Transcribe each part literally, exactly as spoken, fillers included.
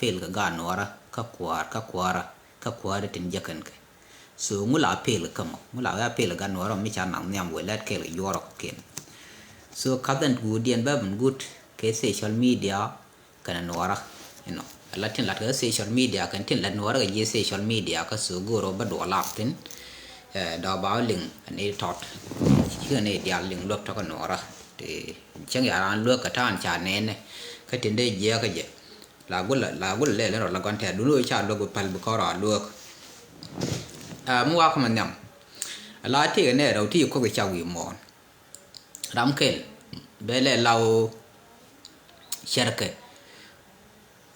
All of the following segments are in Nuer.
pel kɛ gaat nuɔɔrä kä kuäär, kä kuäärä, kä kuäärä tin jekɛn kɛ. So ŋu la pel kɛ kä mɔ, ŋu la wee a pel kɛ gaat nuɔɔrä mi ca naŋ nhiam wee lɛt kɛɛl kɛ yuɔrɔ kɔ̱kiɛn. So kathɛn guudiɛn bɛ ben guut kɛ social media kɛnɛ nuɔɔrä. Inɔ la tin lat kɛ social media kɛn tin lat nuɔɔrä kɛ ji̱ social media kä so go̱o̱rɔ bä duɔ lap thin. Dɔɔ ba wä liŋ ni tɔt cikɛ ni dial liŋ luäk tɔkä nuɔɔrä. Ti cäŋ ya raan luäk kɛ ta̱a̱n ca nɛɛnɛ kä tin dee jiɛɛkä jɛ. La gulɛ, la gulɛ lɛɛl in rɔ la gɔn tɛ̈r duni wee ca luäk bi päl bi kɔn rɔ a luäk. Mi wakä ma nhiam la tëëkɛ nɛɛ rɛw ti kuoth kɛ cak wi̱i̱ muɔ̱ɔ̱n. Ram kɛl bɛ lɛ la wä cɛrkɛ.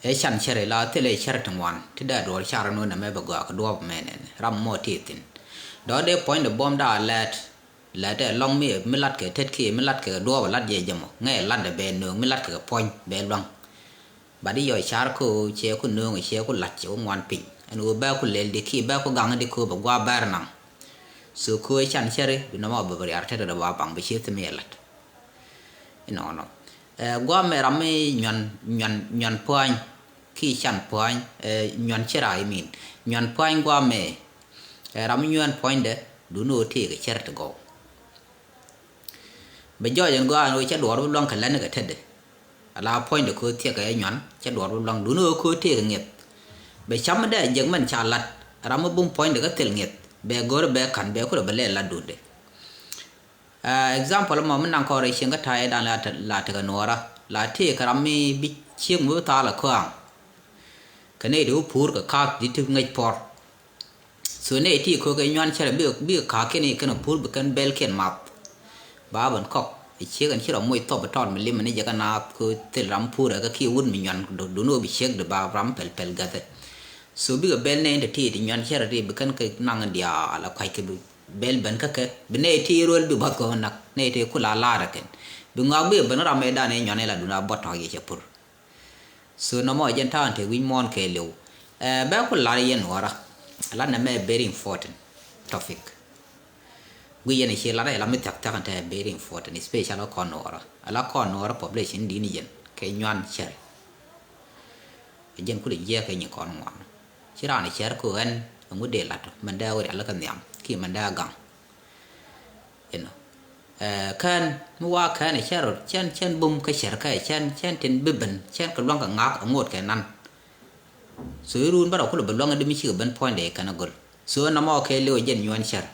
Ɛ can cɛri la thilɛ cɛri ti ŋuan ti dee duɔɔr car ni wä nɛmɛ bɛ gɔaa kɛ duɔɔp mɛ nɛn ram mɔ ti thin. Dɔ̱ dee puɔ̱ny dee buɔ̱m daa lɛt. Lɛt ɛ lɔŋ mi mi lat kɛ tet ki mi lat kɛ duɔɔp lat jɛ jɛ mɔ ŋɛ lat dee bɛ nööŋ mi lat kɛ puɔ̱ny bɛ luaŋ. Bat i̱ yɔ car ko cɛ ku nööŋ cɛ ku lac cɛ ku ŋuan piny ɛn ɣöö bɛ ku lɛl di ki bɛ ku gaŋ di ko bɛ gua̱a̱ bɛr naŋ. So ko can cɛri bi nɔmɔ bɛ bɛ riar tet dee ba baŋ bɛ cië thimi ɛ lat. Inɔnɔ ɛ gua̱a̱ mɛ ram mi nyuan nyuan nyuan pua̱ny ki can pua̱ny ɛ nyuan cɛra imin nyuan pua̱ny gua̱a̱ mɛ ɛ ram mi nyuan pua̱ny dɛ duni ɣöö tëëkɛ cɛri ti gɔw. Bɛ jɔɔc ɛn gɔaa ɛn ɣöö cä duɔɔr bi luaŋ kɛ lɛn kɛ tetdɛ. Ala puɔ̱nydɛ köö thiɛkɛ ɛ nyuan cä duɔɔr bi luaŋ duni ɣöö köö tëëkɛ ŋiɛth. Bɛ cam mi dee a jiäk mɛn ca lat ram mi bum puɔ̱nydɛ kä thil ŋiɛth bɛ go̱r bɛ ka̱n bɛ kulɛ bɛ lɛ lat duundɛ. Example mɔ mi naŋ kɔn rɛy cieŋ kä ta̱yɛ dan la tekɛ nuɔɔra la tëëkɛ ram mi bi ciek mi bi thaal ɛ köaŋ. Kɛ nɛy ti wä puur kɛ ka̱a̱k di ti ŋäc puɔr. So nɛy ti köök ɛ nyuan cärɛ bikɛ ka̱a̱kiɛn i̱ kɛn ɛ puur bi kɛn bɛlkiɛn math. Ba ben kɔk ɛ ciek ɛn ci rɔ moc thɔp ɛ tɔt mi lim ɛn i̱ jɛ kɛ naath köök thil ram puur ɛ kɛ kiɛ wut mi nyuan duni wä bi ciek di ba ram pɛl pɛl gäthɛ. So bikɛ bɛl nɛy ti ti ti nyuan cärɛ ti bi kɛn kɛ naŋ diaal ɛ kua̱c kɛ bi bɛl ben kä kɛ bi nɛy ti ruel bi bath kɔn nak nɛy ti kula la̱r ɛ kɛn bi ŋɔak bikɛ ben ram ɛ dan ɛ nyuan ɛ la duni a bɔt tɔ̱ yɛ cɛ pur. So nɔmɔ jɛn ta̱a̱n te wi̱c muɔ̱ɔ̱n kɛɛliw. Ɛ bɛ ku lar yɛn wara. Lat nɛ mɛ very important topic. Gui yɛn ci lar ɛ la mi thiak thiak te very important especially kɔn wara. Ala kɔn wara population din yɛn kɛ nyuan cɛr. Jɛn ku lɛ jiɛ kɛ nyi kɔn ŋuan. Ci ran cɛr ku ɛn ɛŋu dee lat mɛn dee wä rial kɛ nhiam ki mɛn dee gaŋ. Inɔ kɛn mi wa kɛn cɛn rot cɛn cɛn bum kä cɛr kä cɛn cɛn tin bi ben cɛn kɛ luaŋ kɛ ŋak aŋot kɛ nan. So irun bärɔ kulɛ bɛ luaŋ di mi cikɛ ben puɔ̱nydɛ kɛn agol. So nɔmɔ kɛ liw jɛn nyuan cɛr.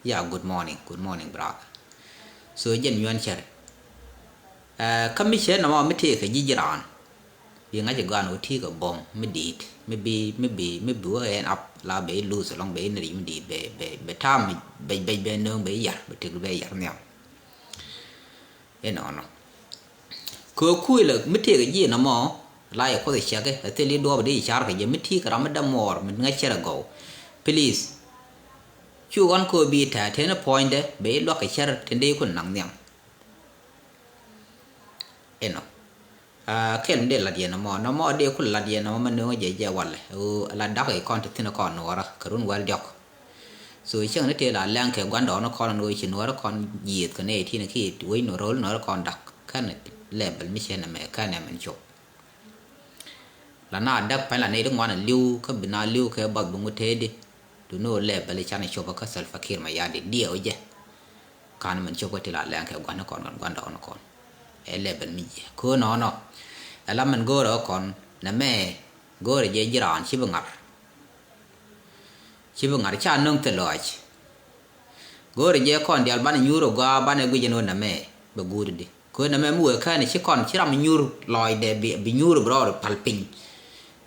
Ya, good morning, good morning brother. So jɛn nyuan cɛr. Kä mi cɛ nɔmɔ mi tëëkɛ ji̱ ji̱ raan. Bi ŋa̱c ɛ gɔaa ni wä ti̱i̱ kɛ buɔ̱m mi di̱i̱t mi bi mi bi mi bi wä ɛn ap la bɛ i̱ luth ɛlɔ̱ŋ bɛ i̱ nɛr mi di̱i̱t bɛ bɛ bɛ ta̱a̱m bɛ bɛ bɛ nööŋ bɛ i̱ yar bɛ tëk bɛ yar nhiam. Inɔnɔ kɛ kuc lɛ mi tëëkɛ ji̱ nɔmɔ la yɛ kuoth ɛ ciɛkɛ ɛ thil i̱ duɔɔp di i̱ car kɛ jɛ mi ti̱i̱ kɛ ram mi dämuɔɔr mi ŋäc cɛr ɛ gɔw. Please. Cu ɣɔn kɛ ɣöö bi tɛ̈ tëë ni puɔ̱nydɛ bɛ i̱ luak kɛ cɛr tin dee i̱ kun naŋ nhiam. Inɔ kɛl mi dee lat yɛn nɔmɔ nɔmɔ dee kul lat yɛn nɔmɔ mɛ nööŋ jɛ jɛ walɛ ɣöö la dak i̱ kɔn ti thi̱n kɔn nuɔɔrä kɛ run wäl diɔk. So cäŋ ni tëë la lɛŋ kɛ gua̱ndɔɔŋ ni kɔn ni ɣöö ci nuɔɔrä kɔn jiëëth kɛ nɛy ti̱n ki wec ni ro̱l nuɔɔrä kɔn dak kɛn lɛbɛl mi cɛ nɛmɛ kɛn ɛmɛn cop. La na däk pa̱ny la nɛy ti ŋuan a li̱w kä bi na li̱w kɛ bath bi ŋut tëëdi. Duni ɣöö lɛbɛl i̱ can i̱ cop kä Salva Kiir Mayardit diɛw jɛ. Kan mɛn cop kä ti la lɛŋ kɛ gua̱n ni kɔn kɔn gua̱n dɔɔn ni kɔn. Ɛ lɛbɛl mi jiɛ köö nɔɔnɔ. Ɛ la mɛn go̱o̱rɛ kä kɔn nɛmɛ go̱o̱rɛ jɛ ji̱ raan ci bi ŋa̱r. Ci bi ŋa̱r ca nöŋ thil lɔac. Go̱o̱rɛ jɛ kɔn diaal banɛ nyuur ɛ gɔaa banɛ guic ɛn ɣöö nɛmɛ bɛ guut di. Kɛ ɣöö nɛmɛ mi wëë kɛn ci kɔn ci ram nyuur lɔɔcdɛ bi nyuur bi rɔɔd pal piny.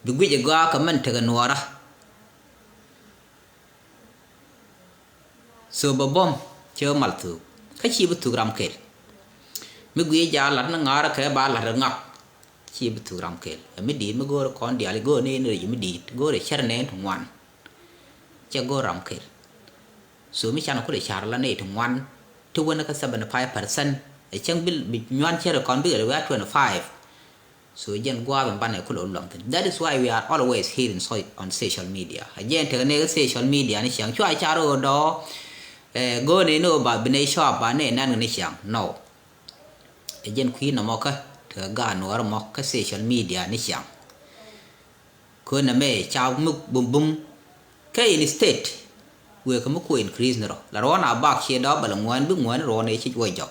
Bi guic ɛ gɔaa kɛ mɛn tekɛ nuɔɔrä. So bɛ bɔm cɛ mal thuk kä ci bi thuk ram kel. Mi guic jaal lat ni ŋa̱a̱rä kɛ ba lat ɛ ŋak. Ci bi thuk ram kel ɛ mi di̱i̱t mi go̱o̱rɛ kɔn diaal i̱ go̱o̱r ni in rɛy mi di̱i̱t go̱o̱rɛ cär nɛn ti ŋuan. Cɛ go̱o̱r ram kel. So mi can kulɛ car la nɛy ti ŋuan ti wen kä seventy five percent. Ɛ cäŋ bi nyuan cär kɔn bikɛ rɛ wiaa twenty five. So jɛn gua̱a̱th in banɛ kulɛ wä luaŋ thi̱n. That is why we are always hearing so on social media. A jɛn tekɛ nɛy kä social media ni ciaŋ cua car ɣöö dɔ̱. Ɛ go̱o̱r nɛy ni ɣöö ba bi nɛy cɔap ba nɛy nɛn kɛ ni ciaŋ. No. Ɛ jɛn kui̱ nɔmɔ kä tekɛ gaat nuɔɔr mɔ kä social media ni ciaŋ. Kön nɛmɛ ca muk bumbum. Kä in state wëë kä mi ku increase ni rɔ la rɔɔn a bak ciɛ dɔɔp bɛ lɛ ŋuɛn bi ŋuɛn rɔɔn ëë cic wä jɔk.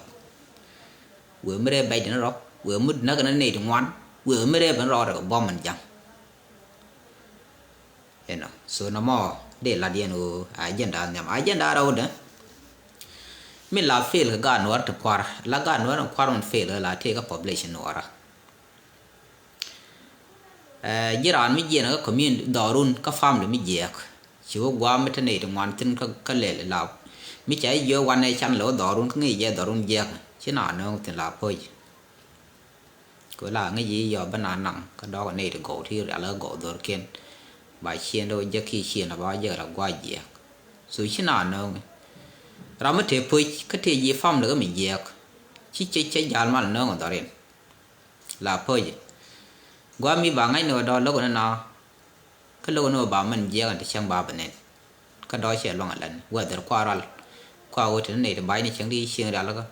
Wëë mi rɛɛ bɛc dɛn rɔ wëë mi näk ni nɛy ti ŋuan wëë mi rɛɛ ben rɔ rɛ kɛ buɔm ɛn ja̱ŋ. Inɔ so nɔmɔ dee lat yɛn ɣöö agenda nhiam agenda rɛwdɛ. Min la fail kɛ gaat nuɔr ti kuar la gaat nuɔr in kuar min fail la tëë kä population nuɔra. Ji̱ raan mi jiɛn kä community dhɔrun kä family mi jiɛk ci wä guam mi te nɛy ti ŋuan thin kä lɛl lap mi ca jiɛ wan ɛ can lɛ wä dhɔrun kä ŋi̱i̱c jɛ dhɔrun jiɛk. Ci na nööŋ thin la pöc. Kɛ la ŋi̱i̱c ji̱ yɔ bä na naŋ kä dɔɔk nɛy ti gɔw ti rial kä gɔw dhorkiɛn. Ba ciɛn dee wä jɛ ki ciɛn ba jɛ la gua jiɛk. So ci na nööŋ ram mi te pöc kä te ji̱ family kä mi jiɛk. Ci cɛ cɛ jal mal nööŋ dhɔrin. La pöc. Guam mi ba ŋa̱cni wä dɔ̱ lo̱k ni na. Kä lo̱k ni wä ba mɛn jiɛk ni ti cäŋ ba bɛ nɛn. Kä dɔ̱ cɛ luaŋ a lɛn whether kua ral. Kua wä te ni nɛy ti ba̱c ni cäŋ di cieŋ rial kä.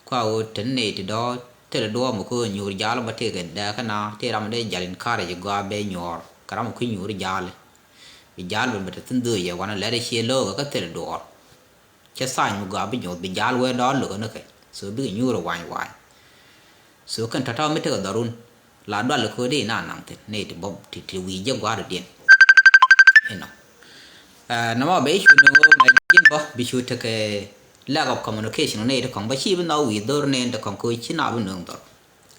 Kua wä te ni nɛy ti dɔ̱ thilɛ duɔ̱ɔ̱p mi ku nyuur jal bä tëëkɛ dɛɛ kä na tëë ram dee jal in ka̱r ci gɔaa bɛ nyuɔɔr kä ram mi ku nyuur jal. Bi jal bä bɛ te thin dhöö yɛ wanɛ lɛr ciɛ lo̱o̱k kä thilɛ duɔ̱ɔ̱r. Cɛ tha̱a̱ny mi gɔaa bi nyoth bi ja̱a̱l wee dɔɔr lo̱k ni kɛ. So bikɛ nyuur wany wany. So kɛn tɔ̱tɔ̱ mi tekɛ dhɔrun la dual kɛ wee di na naŋ thin nɛy ti bɔm ti ti wi̱i̱ jɛ gua̱a̱r diɛn. Inɔ. Nɔmɔ bɛ i̱ cu ni ɣöö mɛ ji̱n bä bi cu tekɛ lack of communication nɛy ti kɔŋ bä ci bi nhɔk wi̱i̱ dhor nɛn ti kɔŋ kɛ wee ci na bi nööŋ dhɔr.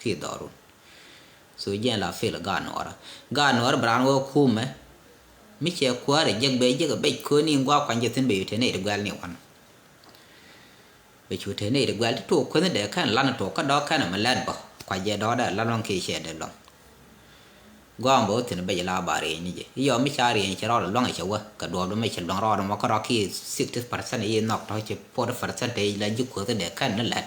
Ki dhɔrun. So jiɛn la fil gaat nuɔrä gaat nuɔrä bi raan wä kumɛ. Mi cɛ kuäärɛ jek bɛ jek bec köni in gua̱a̱ kuany jɛ thi̱n bɛ yu te nɛy ti guɛl ni wan. Bɛ cu te nɛy ti guɛl ti tok kuäni dee kɛn lan tok kä dɔ̱k kɛn mi lɛt bä kuac jɛ dɔ̱k dee lan wan kiɛ cɛ dee luɔ̱ŋ. Gua̱a̱ bä wä thi̱n bec la ba rieny ni jɛ i̱ yɔ mi ca rieny cɛ rɔɔd luɔ̱ŋ cɛ wä kɛ duɔɔp dɔ mi cɛ luɔ̱ŋ rɔɔd mɔ kä rɔɔd ki sixty percent i̱ nhɔk tɔ̱ ci forty percent te la ji̱ kuäthi dee kɛn ni lɛt.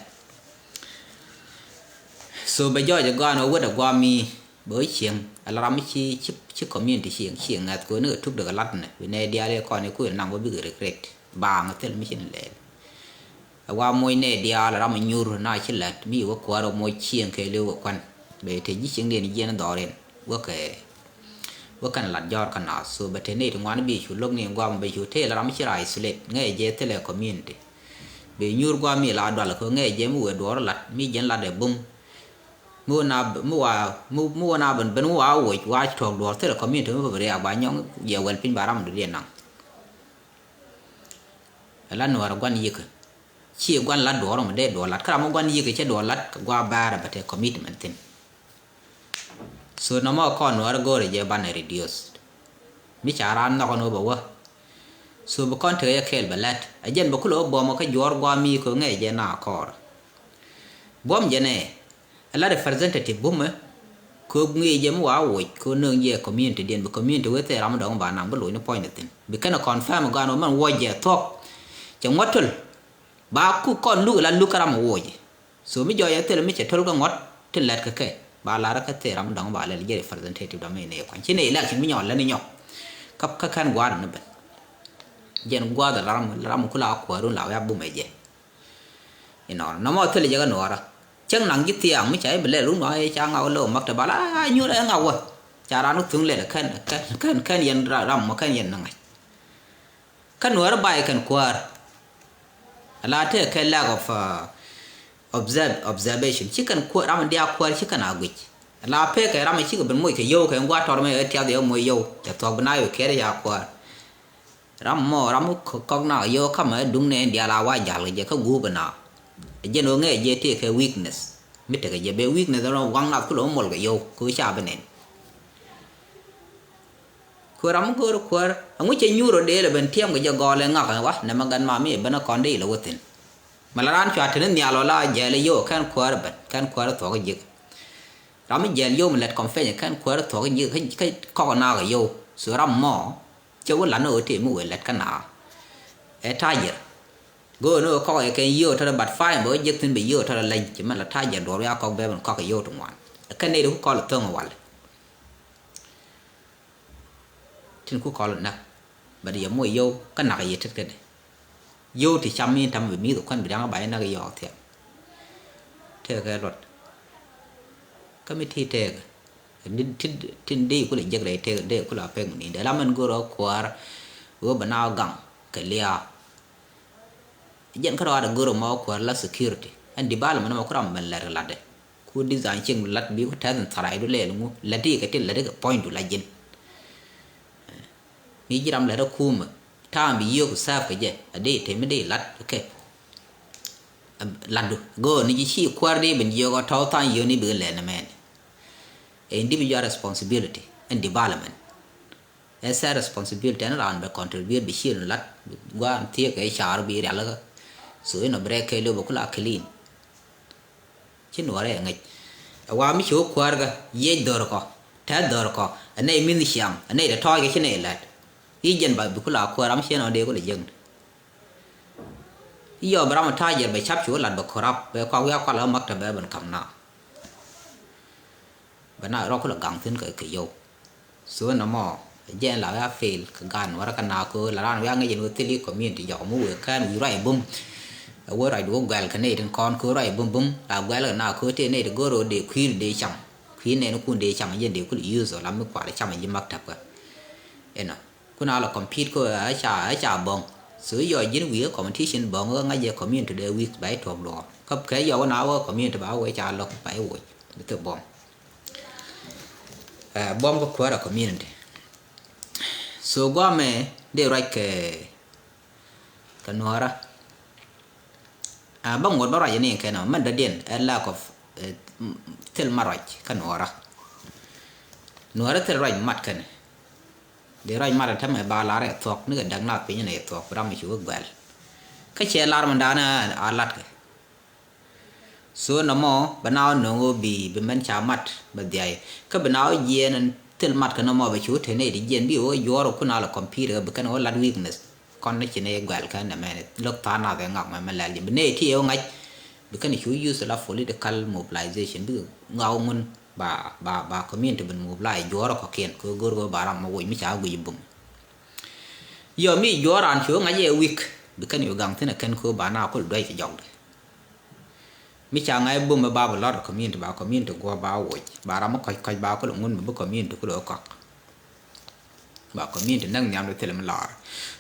So bɛ jɔɔc ɛ gɔaa ni wä wet ɛ gɔaa mi bɛ wä cieŋ ɛ la ram mi ci ci ci community cieŋ cieŋ ŋɛth kɛ wä ni kɛ tup dee kɛ lat ni bi nɛy diaal i̱ kɔn i̱ kuël naŋ wä bikɛ regret. Baaŋ thil mi ci ni lɛɛl ɛ wa moc nɛy diaal ɛ ram mi nyuur na ci lɛt mi wä kuäär wä moc cieŋ kɛ liw kɛ kuan bɛ te ji̱ cieŋ diɛn jiɛn dhɔriɛn wä kɛ wä kɛn lat jɔɔr kä naath. So bɛ te nɛy ti ŋuan bi cu lo̱k ni guam bɛ cu tëël ram mi ci ra isolate ŋɛɛ jɛ thilɛ community. Bi nyuur guam mi la dual kɛ ŋɛɛ jɛ mi wëë duɔɔr lat mi jɛn lat ɛ bum. Mi wä na mi wa mi mi wä na ben ben mi wa woc wa tuɔɔk duɔɔr thilɛ community mi bä bi riak ba nyɔŋ jɛ wɛl piny ba ram dudi naŋ. Ɛ la nuɔɔr guan yikä ci guan lat duɔɔr mi dee duɔɔr lat kä ram mi guan yikä cɛ duɔɔr lat kɛ gua bɛɛr bɛ te commitment thin. So nɔmɔ kɔn nuɔr go̱o̱rɛ jɛ banɛ reduced. Mi ca raan nhɔk ni wä bɛ wä. So bi kɔn tekɛ jɛ kɛɛl bɛ lɛt a jɛn bɛ kulɛ wä buɔmɔ kä juɔr guam mi kɛ ŋɛɛ jɛ na kɔɔr. Buɔm jɛ nɛ ɛ la representative bumɛ. Kɛ ŋi̱i̱c jɛ mi wa woc kɛ nööŋ jɛ community diɛn bi community wee thɛɛ ram mi dɔ̱ŋ ba naŋ bi loc ni puɔ̱ny ni thi̱n bi kɛn ɛ confirm gan wä mɛn wuɔc jɛ thuɔ̱k. Cɛ ŋuɔ̱t töl ba ku kɔn luk ɛ la luk kä ram mi woc. So mi jɔɔc ɛ thil mi cɛ töl kä ŋuɔ̱t tin lɛt kä kɛ ba lar kä thil ram dɔ̱ŋ ba lɛl jiɛ representative dɔ̱ŋ mi nɛy kuany ci nɛy election mi nyɔk lät ni nyɔk. Kä kä kɛn gua̱a̱r ni ben. Jɛn gua̱a̱r la ram la ram ku la kuäärun la wia bumɛ jɛ. Inɔ nɔmɔ thil jɛ kä nuɔɔrä. Cäŋ naŋ ji̱ thiaŋ mi ca i̱ bi lɛl run wa i̱ ca ŋaw lɛ wä maktab ba la nyuur ɛ ŋaw wä. Ca ran wä thuŋ lɛl kɛn kɛn kɛn yɛn ram mɔ kɛn yɛn ni ŋa̱c. Kä nuɔɔrä ba i̱ kɛn kuäär. Ala tekɛ lack of observe observation ci kɛn kuäär ram in diaal kuäär ci kɛn a guic. Ala pekɛ ram in cikɛ ben moc kɛ yio̱w kɛ in gua̱a̱r tɔr mɛ ɛ tiath yɛ moc yio̱w cɛ thuɔ̱k bi na yio̱w kiɛɛr ca kuäär. Ram mɔ ram mi kɔk na yio̱w kamɛ duŋ nɛ in diaal a wa jal kɛ jɛ kä guup ina. Ɛ jɛn ɣöö ŋɛ jɛ tekɛ weakness mi tekɛ jɛ bɛ weakness ram waŋ nath kulɛ mi mol kɛ yio̱w kɛ ɣöö ca bi nɛn. Kuäär ram mi go̱o̱r kuäär aŋu cɛ nyuur ɔ dee lɛ ben tiɛm kɛ jɛ gɔɔlɛ ŋak wa nɛmɛ gan ma mi ben ɛ kɔn dee ilɛ wä thi̱n. Mɛ la raan cua teni nhial ɔ la jɛɛl ɛ yio̱w kɛn kuäär ɛ ben kɛn kuäär ɛ thuɔ̱k ɛ ji̱k. Ram mi jɛɛl yio̱w mi lɛt kɔn peny ɛ kɛn kuäär ɛ thuɔ̱k ɛ ji̱k kä kɔk ɛ naak ɛ yio̱w. So ram mɔ cɛ wä lat ni ɣöö tëë mi wëë lɛt kä naak. Ɛ ta̱a̱ jiɛr go̱o̱r ni ɣöö kɔk ɛ kɛn yio̱w tɔ̱rɛ bat fa̱a̱c bɛ wä jiɛk thi̱n bɛ yio̱w tɔ̱rɛ leny ci mɛn la ta̱a̱ jiɛr duɔ̱ɔ̱r ya kɔk bɛ ben kɔk ɛ yio̱w ti ŋuan. Ɛ kɛn nɛy ti ku kɔl ɛ tho̱ŋ ɛ wal. Tin ku kɔl näk bɛ ti yɛ moc yio̱w kä nak yɛ tet kädɛ. Yio̱w ti cam in tam bi mi̱i̱th kuan bi da̱ŋ ba yɛ näk yɔɔk thiam. Tëëkɛ luɔt kä mi ti tëëkɛ. Tin, tin, tin dee kulɛ jek rɛy tëk, dee kulɛ pek mi ni dee la mɛn go̱r ɔ kuäär. Ɣöö bɛ na ɔ gaŋ kɛ lia̱a̱. Jɛn kä rɔaadɛ go̱r ɔ ma ɔ kuäär la security. Ɛn development mɔ ku ram ben lɛr latdɛ. Ku design cieŋ lat bi ku tɛth in tharac du lɛɛl ŋu. Lati kɛ tin lati kɛ puɔ̱nydu la ji̱n. Mi ji̱ ram lɛr ɔ kumä. Ta̱a̱m bi yiëë ku sääp kɛ jɛ. A dee temi dee lat kɛ. Latdu. Go̱o̱r ni ji̱ ci kuäär dee ben jiök ɔ tɔ̱ tha̱a̱ŋ yio̱o̱ni bikɛ lɛl ni mɛn. Ɛ individual responsibility in development. Ɛ sɛ responsibility ɛn raan bɛ contribute bi ciël lat, gua̱a̱n thiek ɛ car bi rialikä. So inɔ bi rɛk kɛ lo̱bɛ kula clean. Ci nuɔrɛ ɛ ŋäc. Ɛ wa mi ci wä kuäärkä yiec dhör kɔ, tɛth dhör kɔ, ɛ nɛy min ciaŋ, ɛ nɛy tɛ tɔɔc kɛ ci nɛy lät. I̱ jɛn ba bi kula kuäär ram ciɛn ɔ dee kula jiäkni. I̱ yɔ bi ram ɔ ta̱a̱ jɛr bɛ cap ci wä lat bɛ corrupt bɛ kuak wiak kual kä maktab bɛ ben kam na. Bɛ na rɔ kulɛ gaŋ thi̱n kɛ kɛ yio̱w. So nɔmɔ jɛn la wia fail kɛ gan wärä kä na köö la ran wia ŋäc in wä thil i̱ community jɔk mi wëë kään wi̱i̱ ruac bum. Ɛ wä ruac wä guɛl kɛ nɛy tin kɔn köö ruac bum bum la guɛl kɛ na köö tëë nɛy ti go̱r wä dee kui̱r dee cam. Kui̱r nɛn kun dee cam jɛn dee kul use wä la mi kual cam ji̱ maktab kä. Inɔ kun a la compete köö a ca a ca bɔŋ. So yɔ ji̱n wi̱i̱ kä competition bɔŋ wä ŋa̱c jɛ community dee weak ba i̱ tuɔ̱k luɔɔr kä kɛ yɔ wä na wä community ba wä ca lɔk ba i̱ woc bi thil bɔŋ. Ɛ buɔ̱m kä kuäärä community. So guamɛ dee ruac kɛ kɛ nuɔ̱ɔ̱rä. Ɛ bä ŋuɔ̱t bä ruac ni kɛn ɔ mɛn dɔ̱diɛn ɛ lack of ɛ thil ma ruac kä nuɔ̱ɔ̱rä. Nuɔ̱ɔ̱rä thil ruac mat kɛn. Dee ruac mat ɛ tämɛ ba lar ɛ thuɔ̱k ni kɛ däk nath piny ni ɛ thuɔ̱k bi ram mi ci wä guɛl. Kä cɛ lar mɛn da̱a̱n a latkɛ. So nɔmɔ bɛ na wä nöŋ ɣöö bi bi mɛn ca mat bɛ dhiay kä bi na wä jiɛɛn ɛn thil mat kä nɔmɔ bɛ ci wä te nɛy ti jiɛɛn bi wä juɔ̱ɔ̱r wä kun a lɛ compete ɣä bi kɛn wä lat weakness. Kɔn ni ci nɛy guɛl kɛn nɛ mɛn lo̱k tha̱a̱ŋ nath ɛ ŋak mɛ mɛ lɛl ji̱ bi nɛy ti ɛ wä ŋa̱c. Bi kɛn ci wä use la political mobilization bi ŋak wä ŋun ba ba ba community bin mobilize juɔ̱ɔ̱r kɔ̱kiɛn kɛ go̱r kɛ ba ram mɛ woc mi ca wä guic bum. Yɔ mi juɔ̱ɔ̱r an ci wä ŋa̱c ɛ weak bi kɛn yu gaŋ thi̱n ɛ kɛn kɛ wä ba na kul duec kɛ jɔkdɛ. Mi ca ŋa̱c bum mi ba bi lɔr community ba community guɔ ba woc ba ram mi kɔc kɔc ba kul ŋun mi bi community kul ɛ kɔk. Ba community näk nhiam di thil mi lɔr.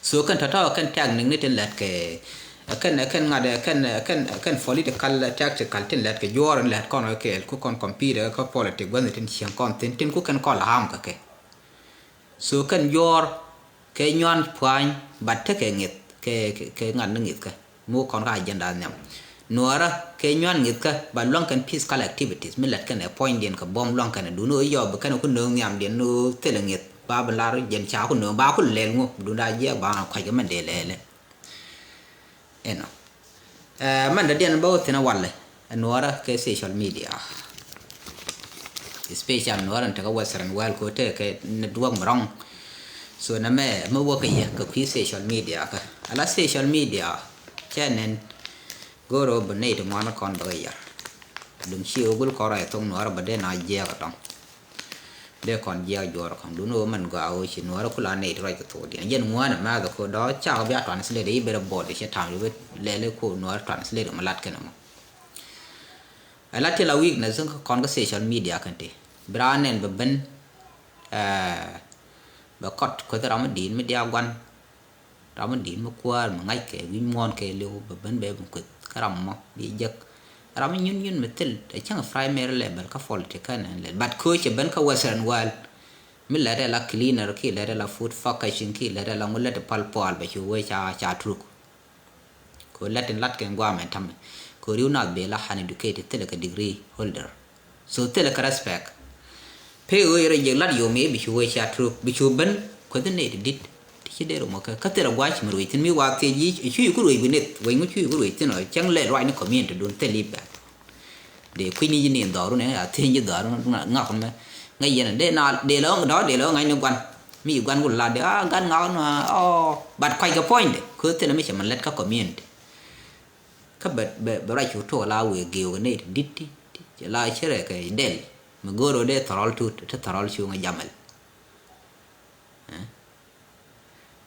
So kɛn tɔ̱tɔ̱ kɛn tɛk nik ni tin lɛt kɛ kɛn kɛn ŋa̱t kɛn kɛn kɛn political tactical tin lɛt kɛ juɔr in lɛt kɔn kɛ kɛɛl ku kɔn compete kä politic gua̱n tin cieŋ kɔn thin tin ku kɛn kɔl ham kɛ kɛ. So kɛn juɔr kɛ nyuan puany bat tekɛ ŋith kɛ kɛ ŋa̱t ni ŋith kɛ. Mi wä kɔn kä agenda nhiam. Nuɔɔrä kɛ nyuan ŋi̱thkä ba luäŋ kɛn physical activities mi lät kɛn ɛ puɔ̱nydiɛn kɛ buɔ̱m luäŋ kɛn ɛ dun ɣöö yɔɔp bi kɛn ɛ ku nööŋ nhiamdiɛn ni ɣöö thilɛ ŋi̱th ba bi lar jɛn ca ku nööŋ ba ku lɛl ŋu bi dun daa jiɛk ba ɣän kuac kɛ mɛn dee lɛɛlɛ. Ɛnɔ. Ɛ mɛn dɔ̱diɛn bä wä thi̱n ɛ walɛ ɛ nuɔɔrä kɛ social media. Especial nuɔɔrä ni tekɛ western world kɛ tekɛ network mi rɔ̱ŋ. So nɛ mɛ mi wäkɛ yɛ kɛ kui̱ social media kä ala social media. Cɛ nɛn go̱o̱r ɣöö bi nɛy ti ŋuan kɔn bɛ kɛ yar. Duŋ ci ɣöö gul kɔn rɔy thok nuɔɔrä bɛ dee na jiɛɛk ɛ dɔŋ. Dee kɔn jiɛɛk juɔɔr kɔn dun ɣöö mɛn gɔaa ɣöö ci nuɔɔrä kula nɛy ti ruac kɛ thokdiɛn jɛn ŋuan ɛ mɛth ɛ ko̱ dɔ̱ cak bia translate i̱ bɛ rɛ bɔɔd i̱ cɛ tam i̱ bɛ lɛl i̱ ko̱ nuɔɔrä translate mɛ lat kɛn ɛmɔ. Ɛ la ti la weakness kä kɔn kä social media kɛn ti bi raan nɛn bɛ ben. Ɛ bɛ kɔt kueth ram mi di̱i̱t mi diaak guan. Ram mi di̱i̱t mi kuäär mi ŋa̱ckɛ wi̱c muɔ̱ɔ̱n kɛ liw bɛ ben bɛ ben kueth kä ram mɔ bi jek. Ram mi nyun nyun mi thil ɛ cäŋ primary level kä politics kä nɛn lɛl but köö cɛ ben kä western world. Mi lɛt ɛ la cleaner ki lɛt ɛ la food packaging ki lɛt ɛ la ŋu lɛt ɛ pal pual bɛ ci wee ca ca truk. Kɛ ɣöö lät tin lat kɛ guamɛ tamɛ kɛ ɣöö riw nath bee la uneducated thilɛ kɛ degree holder. So thilɛ kɛ respect. Pek ɣöö yɛ rɔ jiɛk lat yom i̱ bi cu wee cia truk bi cu ben kueth in nɛy ti di̱t. Ti ci dee rɔ mɔ kɛ kä thilɛ gua̱c mi ruec thi̱n mi wa thiec yic cu yi ku ruec bi nith wec ŋu cu yi ku ruec thi̱n ɔ cäŋ lɛ ruac ni community dun thil i̱ bɛn. Dee kui̱ni ji̱ ni dhɔru ni a thieny ji̱ dhɔru ŋak mɛ. Ŋäc yɛn dee na dee lɔ dɔ̱ dee lɔ ŋa̱c ni guan. Mi guan wul la dee a gan ŋak ni a ɔ but kuac kɛ puɔ̱nydɛ köth thilɛ mi cɛ mɛn lät kä community. Kä bɛ bɛ bɛ ruac cu tuɔɔk la wëë geew kɛ nɛy ti di̱t ti ti cɛ la cɛ rɛ kɛ dɛl. Mi go̱o̱r ɣöö dee thɔrɔl tut ti thɔrɔl cuŋ ɛ jamɛl.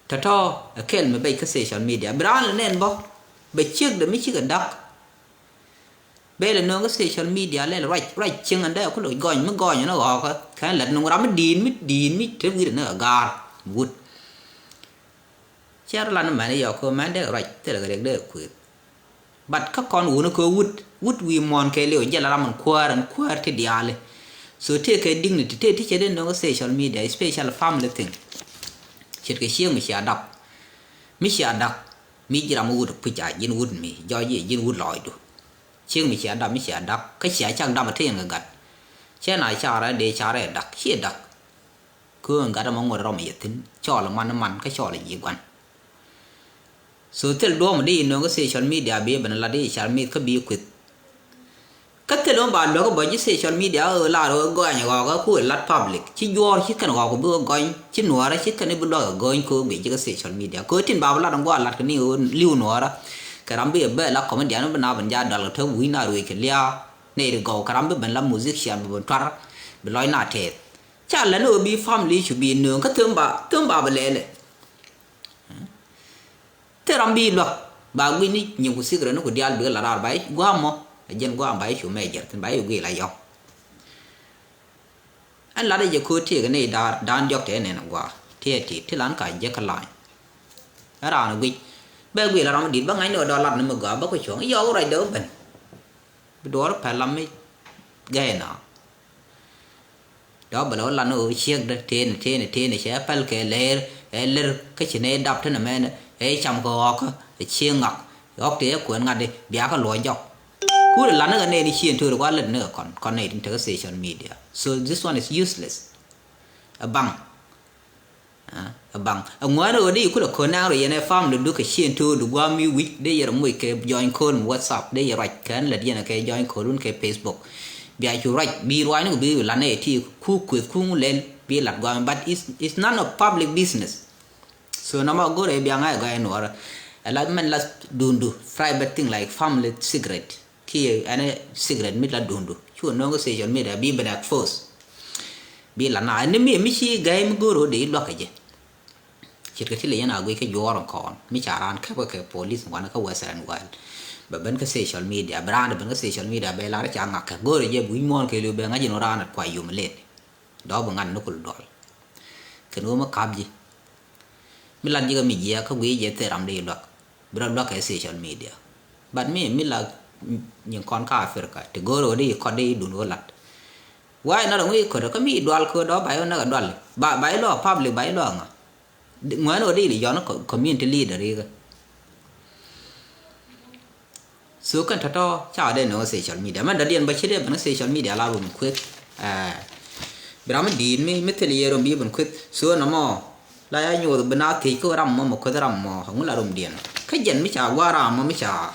Tɔ̱tɔ̱ ɛ kɛl mi bɛc kä social media bi raan lɛ nɛn bä bɛ ciek dɛ mi cikɛ da̱k. Bel nööŋ kä social media lɛl ruac ruac cieŋ ɛn dee ku loc gɔny mi gɔny ɛn ɣɔɔkä kɛn lät nuŋ ram mi di̱i̱t mi di̱i̱t mi te wi̱r ɛn ɛ gaar wut. Cɛ rɔ lan mɛn yɔk kɛ mɛn dee ruac thilɛ kɛ riɛk dee kuëth. But kä kɔn wuni kɛ wut wut wi̱i̱ muɔ̱ɔ̱n kɛ liw jɛ la ram ɛn kuäär ɛn kuäär ti diaali. So tëë kɛ dignity tëë ti cɛ dee nööŋ kä social media, special family thing. Ce̱tkɛ cieŋ mi cia dak mi cia dak mi ji̱ ram mi wut puc a ji̱n wut mi jɔc ji̱ ji̱n wut lɔɔcdu. Cieŋ mi cia dap mi cia dak kä cia cak dap a te yɛn kɛ gat. Cɛ na carɛ dee carɛ dak ciɛ dak. Köön gat ɛmɔ ŋuɔ̱t rɔm yɛ thi̱n cɔɔl man man kä cɔɔl ji̱ gua̱n. So thil duɔ̱ɔ̱m di inöŋ kä social media bi ben lat di car mith kä bi kuith. Kä thil mɔ ba luäk bä ji̱ social media ɣöö lar ɣöö gɔany ɣɔɔkä ku lat public ci juɔɔr ci kɛn ɣɔɔk bi ɣä gɔny ci nuɔɔrä ci kɛn bi luäk ɛ gɔny kɛ ɣöö guic ji̱ kä social media kɛ ɣöö tin ba bi lat ŋuɔ lat kɛ ni ɣöö li̱w nuɔɔrä. Kɛ ram bi ɛ bɛ la comedian bi na ben ja dal kɛ te wi̱i̱ na ruëëc kɛ lia̱a̱. Nɛy ri gɔw kɛ ram bi ben la musician bi ben tuar bi lɔc na tɛth. Ca lɛn ɣöö bi family cu bi nööŋ kä thöm ba thöm ba bi lɛɛlɛ. Thil ram bi luäk ba gui̱ni nyiŋ ku secret ni ku diaal bi la raar ba i̱ gua̱a̱m mɔ. A jɛn gua̱a̱m ba i̱ cu mɛ jɛr thin ba i̱ gui̱ la yɔ̱ŋ. Ɛn lat i̱ jɛ ko̱o̱t tiek ni i̱ daar daan diɔ̱k tɛ nɛn a gua̱a̱ tiɛɛ ti̱i̱t ti lan ka jek kä la̱a̱ny. Ɛ raan a guic bɛ gui̱ la ram a di̱t bä ŋa̱cni ɣä dɔɔk lat ni mi gɔaa bä ku cuɔ̱ŋ i̱ yɔɔk wä ruacdɛ wä ben. Bi duɔɔr päl lam mi gɛy na. Dɔ̱ bɛ lɛ wä lan ɣöö ciekdä tëënɛ tëënɛ tëënɛ cɛ päl kɛ lɛɛr ɛ lär kä ci nɛ dap tënɛ mɛnɛ ɛ cam kɛ ɣɔkä ɛ cieŋ ŋak. Ɣɔk tëë kuɛn ŋa̱t di bia kä luɔ̱c jɔk. Kur ɛ lan ni kɛ nɛy ni cien töri kua lät ni kɛ kɔn kɔn nɛy tin tekɛ social media. So this one is useless. Ɛ baŋ. Ɛ baŋ ɛ ŋuäänä ɣöö dee yɛ kulɛ ko̱n naŋ rɔ yɛn ɛ family du kɛ cien to̱o̱du gua̱a̱m mi wi̱c dee yɛ rɔ moc kɛ join ko̱o̱l mi WhatsApp dee yɛ ruac kɛn lät yɛn ɛ kɛ join ko̱o̱l wun kɛ Facebook. Bia cu ruac bi ruacni kɛ bi lat nɛ yɛ ti ku kueth ku ŋu lɛl bi lat gua̱a̱m but it's, it's none of public business. So nɔmɔ go̱rɛ bia ŋa̱c ɛ gɔaa yɛ nuɔɔrä ɛ la mɛn la dundu private thing like family secret. Kiɛ ɛn secret mi la dundu cu nöŋ kä social media bi ben expose. Bi la na ɛn ni mi mi ci gɛy mi go̱o̱r ɣöö dee i̱ luäk kɛ jɛ. Ce̱tkɛ ti lɛ yɛn a guic kä juɔɔr in kɔn mi ca raan käp kɛ police ŋuan kä western world. Bɛ ben kä social media bi raan ben kä social media bɛ lar ca ŋak kɛ go̱o̱r jɛ bi wi̱c muɔ̱ɔ̱n kɛ liw bɛ ŋa̱c in raan at kua yum len. Dɔ̱ bi ŋa̱t ni kul duɔl. Kɛn ɣöö mi kap ji̱ mi lat ji̱ kä mi jiɛk kä guic jɛ thil ram dee i̱ luäk. Bi rɔ luäk kɛ social media. But mi mi la nyin kɔn kä Africa ti go̱o̱r ɣöö dee i̱ kɔt dee i̱ dun ɣöö lat. Why not ŋui̱ i̱ köt kä mi i̱ dual köö dɔ̱ ba i̱ wä näk ɛ dual ba ba i̱ lɔ public ba i̱ lɔ ŋa. Ŋuɛ̈ni ɣöö dee i̱ yɔn community leader ikä. So kɛn tɔ̱tɔ̱ ca dee nöŋ social media mɛn dɔ̱diɛn bä ci dee ben social media la ben kueth. Bi ram mi di̱i̱t mi mi thil yee rom bi ben kueth so nɔmɔ. La ya nyuɔth bi na thiec kä ram mɔ mɛ kueth ram mɔ ŋu la romdiɛn kä jɛn mi ca gua̱a̱r ram mɔ mi ca.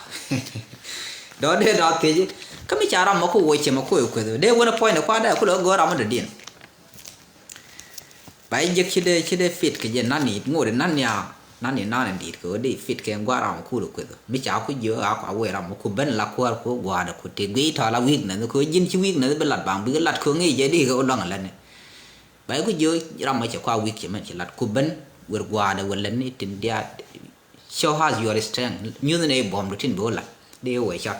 Dɔ̱ dee dɔ̱ thiec kä mi ca ram mɔ kä wuɔc cɛ mɛ kueth kueth dee wen point kua dee ku lɛ gɔ̱ ram mɔ dɔ̱diɛn. Ba i̱ jek ci dee ci dee fit kɛ jɛ nani ŋot i̱ nani a nani nani di̱i̱t kɛ ɣöö dee fit kɛ ŋua̱r ram kul kueth mi ca ku jiö a kua wee ram ku ben la kuäär ku gua̱a̱dɛ ku tëë guiy tɔ̱ la weakness kɛ ɣöö ji̱n ci weakness bi lat baŋ bikɛ lat kɛ ŋi̱i̱c jɛ di kɛ ɣöö luaŋ lɛni. Ba i̱ ku jiö ram mɛ cɛ kua weak cɛ mɛn ci lat ku ben wer gua̱a̱dɛ wer lɛni tin diaat. Show us your strength. Nyuth ni buɔ̱m du tin bi wä lat. Di wee cɔt.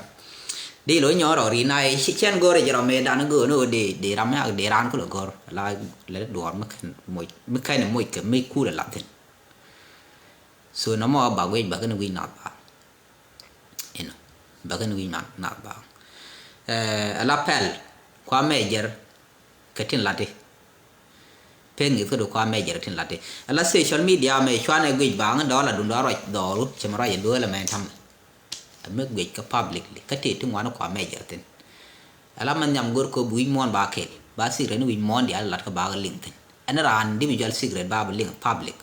Di lo nyɔr ɔ ri na i̱ ci cɛn go̱r i̱ jɛ rɔ mëë dan go̱r ni wä di di ram mi ak di ran kulɛ go̱r. La lɛ duɔr mi kɛn moc mi kɛn moc kɛ mi kulɛ lat thin. So nɔmɔ ba guic ba kɛn wi̱c nath ba. Inɔ ba kɛn wi̱c nath ba. Ɛ la pɛl kua mɛ jɛr kɛ tin lati. Pek ŋi̱th kä du kua mɛ jɛr tin lati. Ala social media mɛ cuanɛ guic baŋ dɔla dun dɔ ruac dhɔru cɛ mɛ ruac duel mɛ tam. Mɛ guic kä publicly kä ti ti ŋuan kua mɛ jɛr tin. Ala mɛ nhiam gor ko bi wi̱c muɔn ba kel ba sik rɛn wi̱c muɔn dial lat kä ba liŋ tin. Ɛn ran individual secret ba bi liŋ public.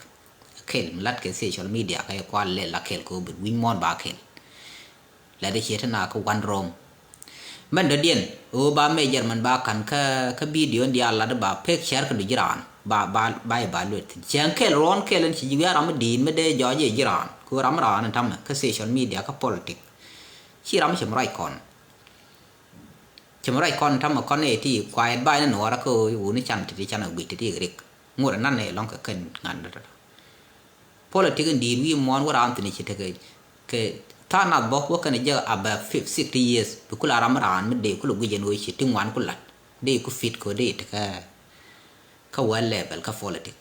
Kel mi lat kɛ social media kä kua lɛ la kel ko bi wi̱c muɔn ba kel. Lɛ dee ciɛ te na kä wan rom. Mɛn dɔ̱diɛn ɣöö ba mɛ jɛr mɛn ba ka̱n kä kä bidio in diaal lat ba pek cɛr kɛ du ji̱ raan ba ba ba i̱ ba luet thi̱n cɛŋ kɛl ruɔ̱n kɛl in ci ji̱ wiaa ram mi di̱i̱t mi dee jɔɔc i̱ ji̱ raan kɛ ɣöö ram mi raan in ta̱mɛ kä social media kä politic. Ci ram mi cɛ mi ruac kɔn. Cɛ mi ruac kɔn in ta̱mɛ kɔn ëë ti quiet ba in in ɣɔrä kä ɣöö wuni can ti ti can ɛ guic ti ti rik ŋot in nan ëë lɔ̱ŋ kɛ kɛn ŋa̱n dɔ̱dɔ̱. Politik in di̱i̱t wi̱i̱ muɔ̱ɔ̱n wä raan thi̱n ci tekɛ kɛ Tha̱a̱ŋ nath bä wä kɛn jɛ abɛ fif sixty years bi kula ram raan mi dee kula guic ɛn ɣöö ci ti ŋuan ku lat dee ku fit kɛ dee ti kä kä world level kä politic.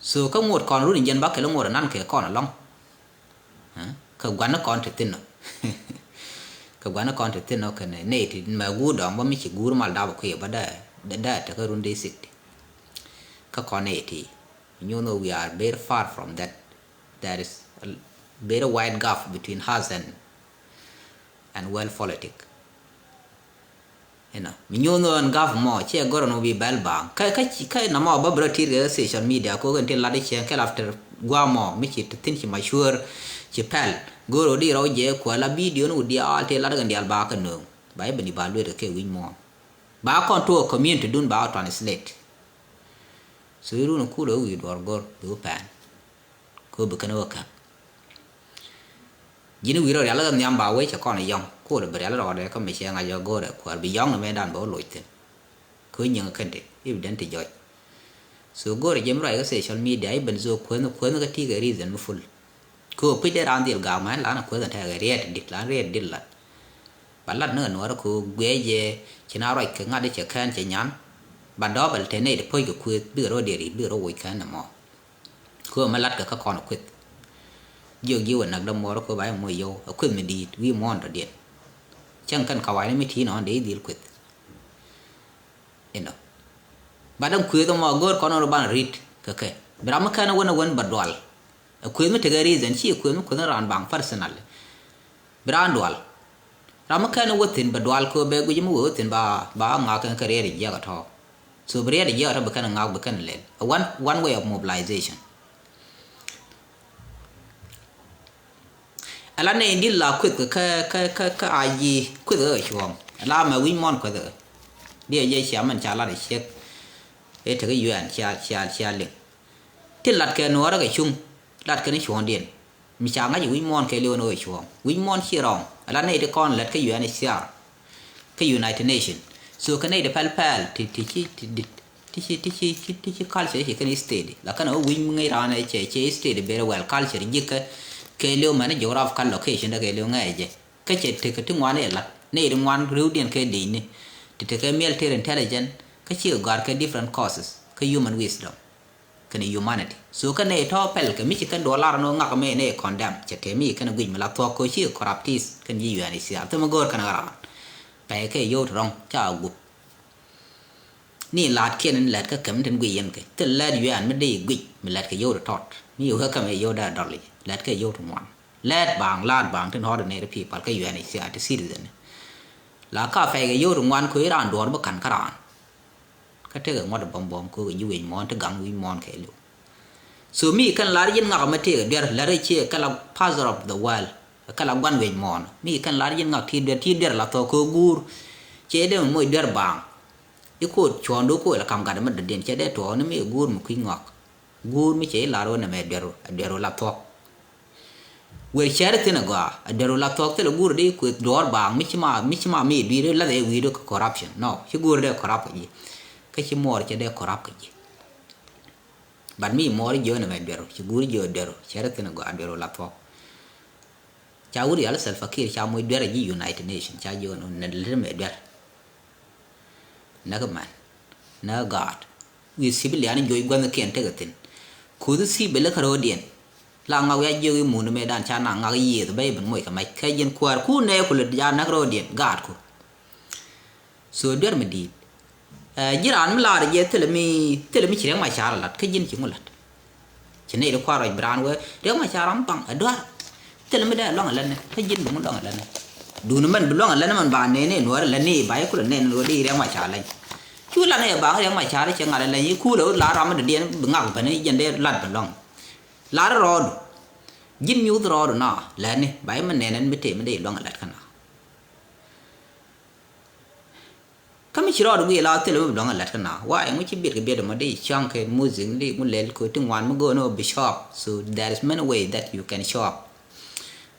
So kä ŋot kɔn run in jɛn ba kɛl ŋot anan kɛ kɔn alɔŋ. Kä gua̱n kɔn ti thin nɔ kɛ gua̱n kɔn ti thin nɔ kɛn nɛy ti mɛ guur dɔm ba mi ci guur mal dap kuiɛ ba dee dee te kä run dee sixty. Kä kɔn nɛy ti, you know, we are very far from that. There is a very wide gap between us and and world politic. You know, mi nyuun ɣän gap mɔ ciɛ gör ni bi bɛl baaŋ kä kä kä na mɔ ba bɛ rɔ tit kɛ social media ko kɛn ti lat i̱ ciɛ kɛl after guamɔ mi ci ti thin ci mature ci pɛl. Gör ɣä di rɔ jɛ kuɛ la video ni wä diaal ti lat kɛn diaal ba kɛ nööŋ ba i̱ bɛ ni ba luet kɛ kɛ wi̱c mɔ ba kɔn tuɔɔk community dun ba translate. So irun kul ɣä wi̱i̱ duɔr gör bi wä pɛn. Ko bi kɛn wä käk. Ji̱n wi̱i̱ rɔ rial kä nhiam ba wee cɛ kɔn yɔŋ. Ko bi rial rɔɔdɛ kä mi cɛ ŋa̱c ɔ go̱o̱rɛ kuäär bi yɔŋ ni mɛ dan bɛ wä loc thi̱n. Ko nyiŋ kɛn ti i̱ bi den ti jɔc. So go̱o̱rɛ jɛ mi ruac kä social media i̱ ben so kuänh kuänh kä ti kɛ reason mi full. Ko pi̱c dee raan dhil gaak mɛ lan kuänh tɛk riɛt dit lan riɛt dit lat. Ba lat ni kɛ nuɔrä ko guiɛ jɛ ci na ruac kɛ ŋa̱t cɛ kɛn cɛ nyan. Ba dɔɔbɛl te nɛy ti puɔ̱c kɛ kuëth bikɛ rɔ diɛt i̱ bikɛ rɔ woc kɛn ni mɔ. Kɛ ɣöö mɛ latkɛ kä kɔn kueth. Jiök ji̱ wä näk dämuɔɔr kɛ ɣöö ba yɛ moc yɔw ɛ kueth mi di̱i̱t wi̱i̱ muɔ̱ɔ̱n tɔ diɛn. Cäŋ kɛn kawainɛ mi ti̱i̱n ɣɔ̱n dee i̱ dhil kueth. Inɔ. Ba däŋ kueth ɛmɔ go̱o̱r kɔn ɣöö banɛ ri̱t kɛ kɛ bi ram mi kɛn ɛ wän ɛ wän bɛ dual. Ɛ kueth mi tekɛ reason ci ɛ kueth mi kueth ni raan baŋ personally. Bi raan dual. Ram mi kɛn wä thi̱n bɛ dual kɛ bɛ guic mi wee wä thi̱n ba ba ŋak kɛn kɛ riɛt jiɛk atɔ. So bi riɛt jiɛk atɔ bi kɛn ŋak bi kɛn lɛl. A one, one way of mobilization. Ala nɛ in dil la kueth kɛ kɛ kɛ kɛ a ji kueth kɛ cuɔ̱ɔ̱ŋ. Ala mɛ wi̱c muɔ̱ɔ̱n kueth kɛ. Diɛ jɛ cia mɛn ca lat a ciek. Ëë tekɛ yuɛɛn cia cia cia liŋ. Ti lat kɛ nuɔɔrä kɛ cuŋ lat kɛn cuɔ̱ɔ̱ŋdiɛn. Mi ca ŋa̱c wi̱c muɔ̱ɔ̱n kɛ li̱w ni ɣöö cuɔ̱ɔ̱ŋ wi̱c muɔ̱ɔ̱n ci rɔ̱ɔ̱ŋ ala nɛy ti kɔn lät kä U N H C R. Kä United Nation. So kɛ nɛy ti pɛl pɛl ti ti ci ti dit ti ci ti ci ti ci culture ci kɛn state la kɛn ɣöö wi̱c mi ŋäc raan ɛ cɛ cɛ state very well culture ji̱ kɛ kɛ li̱w mɛn geographical location dɛ kɛ li̱w ŋäc jɛ. Kä cɛ tekɛ ti ŋuan i̱ lat nɛy ti ŋuan rewdiɛn kɛ di̱cni. Ti tekɛ military intelligence kä cikɛ gɔ̱a̱r kɛ different causes kä human wisdom. Kɛnɛ humanity. So kɛnɛ tɔ̱ pɛl kɛ mi ci kɛn duɔl lar ni ŋak mi ni condemn cɛ tëë mi kɛnɛ guic mi la thuɔ̱k kɛ ci corruptees kɛn ji̱ U N H C R thimɛ go̱o̱r kɛnɛ ɣaran. Pɛy kɛ yio̱w ti rɔ̱ŋ ca gup. Ni la̱t kiɛn ni lɛt kä kɛm tin guic yɛn kɛ thil lɛt U N mi dee guic mi lɛt kɛ yio̱w ti tɔt mi yio̱w kä kɛm yɛ yio̱w dee dɔl i̱ lɛt kɛ yio̱w ti ŋuan. Lɛt baŋ la̱t baŋ tin ordinary people kä U N H C R ti citizen. La ka pɛy kɛ yio̱w ti ŋuan kɛ i̱ raan duɔ̱ɔ̱r bi ka̱n kä raan. Kä tekɛ ŋuɔ̱t bɔm bɔm kɛ ɣöö ji̱ wi̱i̱ muɔ̱ɔ̱n ti gaŋ wi̱i̱ muɔ̱ɔ̱n kɛɛliw. So mi kɛn lar ji̱n ŋak mɛ tëëk duer lär i̱ ciɛ kɛ la father of the world kɛ la gua̱n wi̱i̱ muɔ̱ɔ̱n mi kɛn lar ji̱n ŋak ti duer ti duer la thɔɔk kɛ guur. Cɛ dee mɛ moc duer baaŋ i̱ ko̱o̱t cuɔ̱ɔ̱ŋdu ko̱o̱t la ka̱m gat mɛ dɔ̱diɛn cɛ dee tuɔɔk ni mi guur mi kui̱ ŋɔak. Guur mi cɛ i̱ lar wä nɛmɛ duer wä duer wä la thuɔ̱k. Wer cɛr thin agɔaa a duer wä la thuɔ̱k thil a guur dee kueth duɔɔr baaŋ mi ci ma mi ci ma mi dui̱r lath ɛ wi̱i̱du kɛ corruption nɔ ci guur dee corrupt kɛ ji̱. Kä ci muɔɔr cɛ dee corrupt kɛ ji̱. But mi muɔɔr jiö nɛmɛ duer wä ci guur jiö duer wä cɛr thin agɔaa duer wä la thuɔ̱k. Ca wur yal Salva Kiir ca moc duer a ji̱ United Nation ca jiö nɛ lät mɛ duer. Näk man näk gaat. Wi̱i̱ civilian joc gua̱thnikiɛn tekɛ thi̱n. Kuth civil kä ro̱o̱diɛn. La ŋak wi̱i̱ a jiök i̱ mun mëëdan ca na ŋak yiëëth bä i̱ ben moc kɛ mac kä ji̱n kuäär ku nɛɛku lät ja näk ro̱o̱diɛn gaatku. So duer mi di̱i̱t. Ji̱ raan mi laar jɛ thilɛ mi thilɛ mi ci Riɛk Macar lat kä ji̱n ci ŋu lat. Ci nɛy ti kua̱r ruac bi raan wee Riɛk Macar ram baŋ ɛ dua̱r. Thilɛ mi dee luaŋ ɛ lɛn ni kä ji̱n bi ŋu luaŋ ɛ lɛn ni. Duundɛ mɛn bi luaŋ ɛ lɛn ni mɛn ba nɛn ni nuɔ̱ɔ̱r ɛ lɛn ni ba i̱ kulɛ nɛn ni wee di Riɛk Macar lɛny. Cu lat ni ɛ baŋ Riɛk Macar cɛ ŋa̱t ɛ lɛny i̱ kulɛ wee la ram mi dɔ̱diɛn bi ŋak bɛn i̱ jɛn dee lat bi luaŋ. Lat rɔɔdu. Ji̱n nyuuth rɔɔdu na lɛn ni ba i̱ mi nɛn ɛn mi tëë mi dee luaŋ ɛ lɛt kä na. Kä mi ci rɔɔd guiy la thilɛ mi bi luaŋ ɛ lät kä na wa ɛŋu ci biɛt kɛ biɛt ɛmɔ di cuaŋ kɛ music di ŋu lɛl kɛ ti ŋuan mi go̱o̱n ɔ bi show up. So there is many way that you can show up.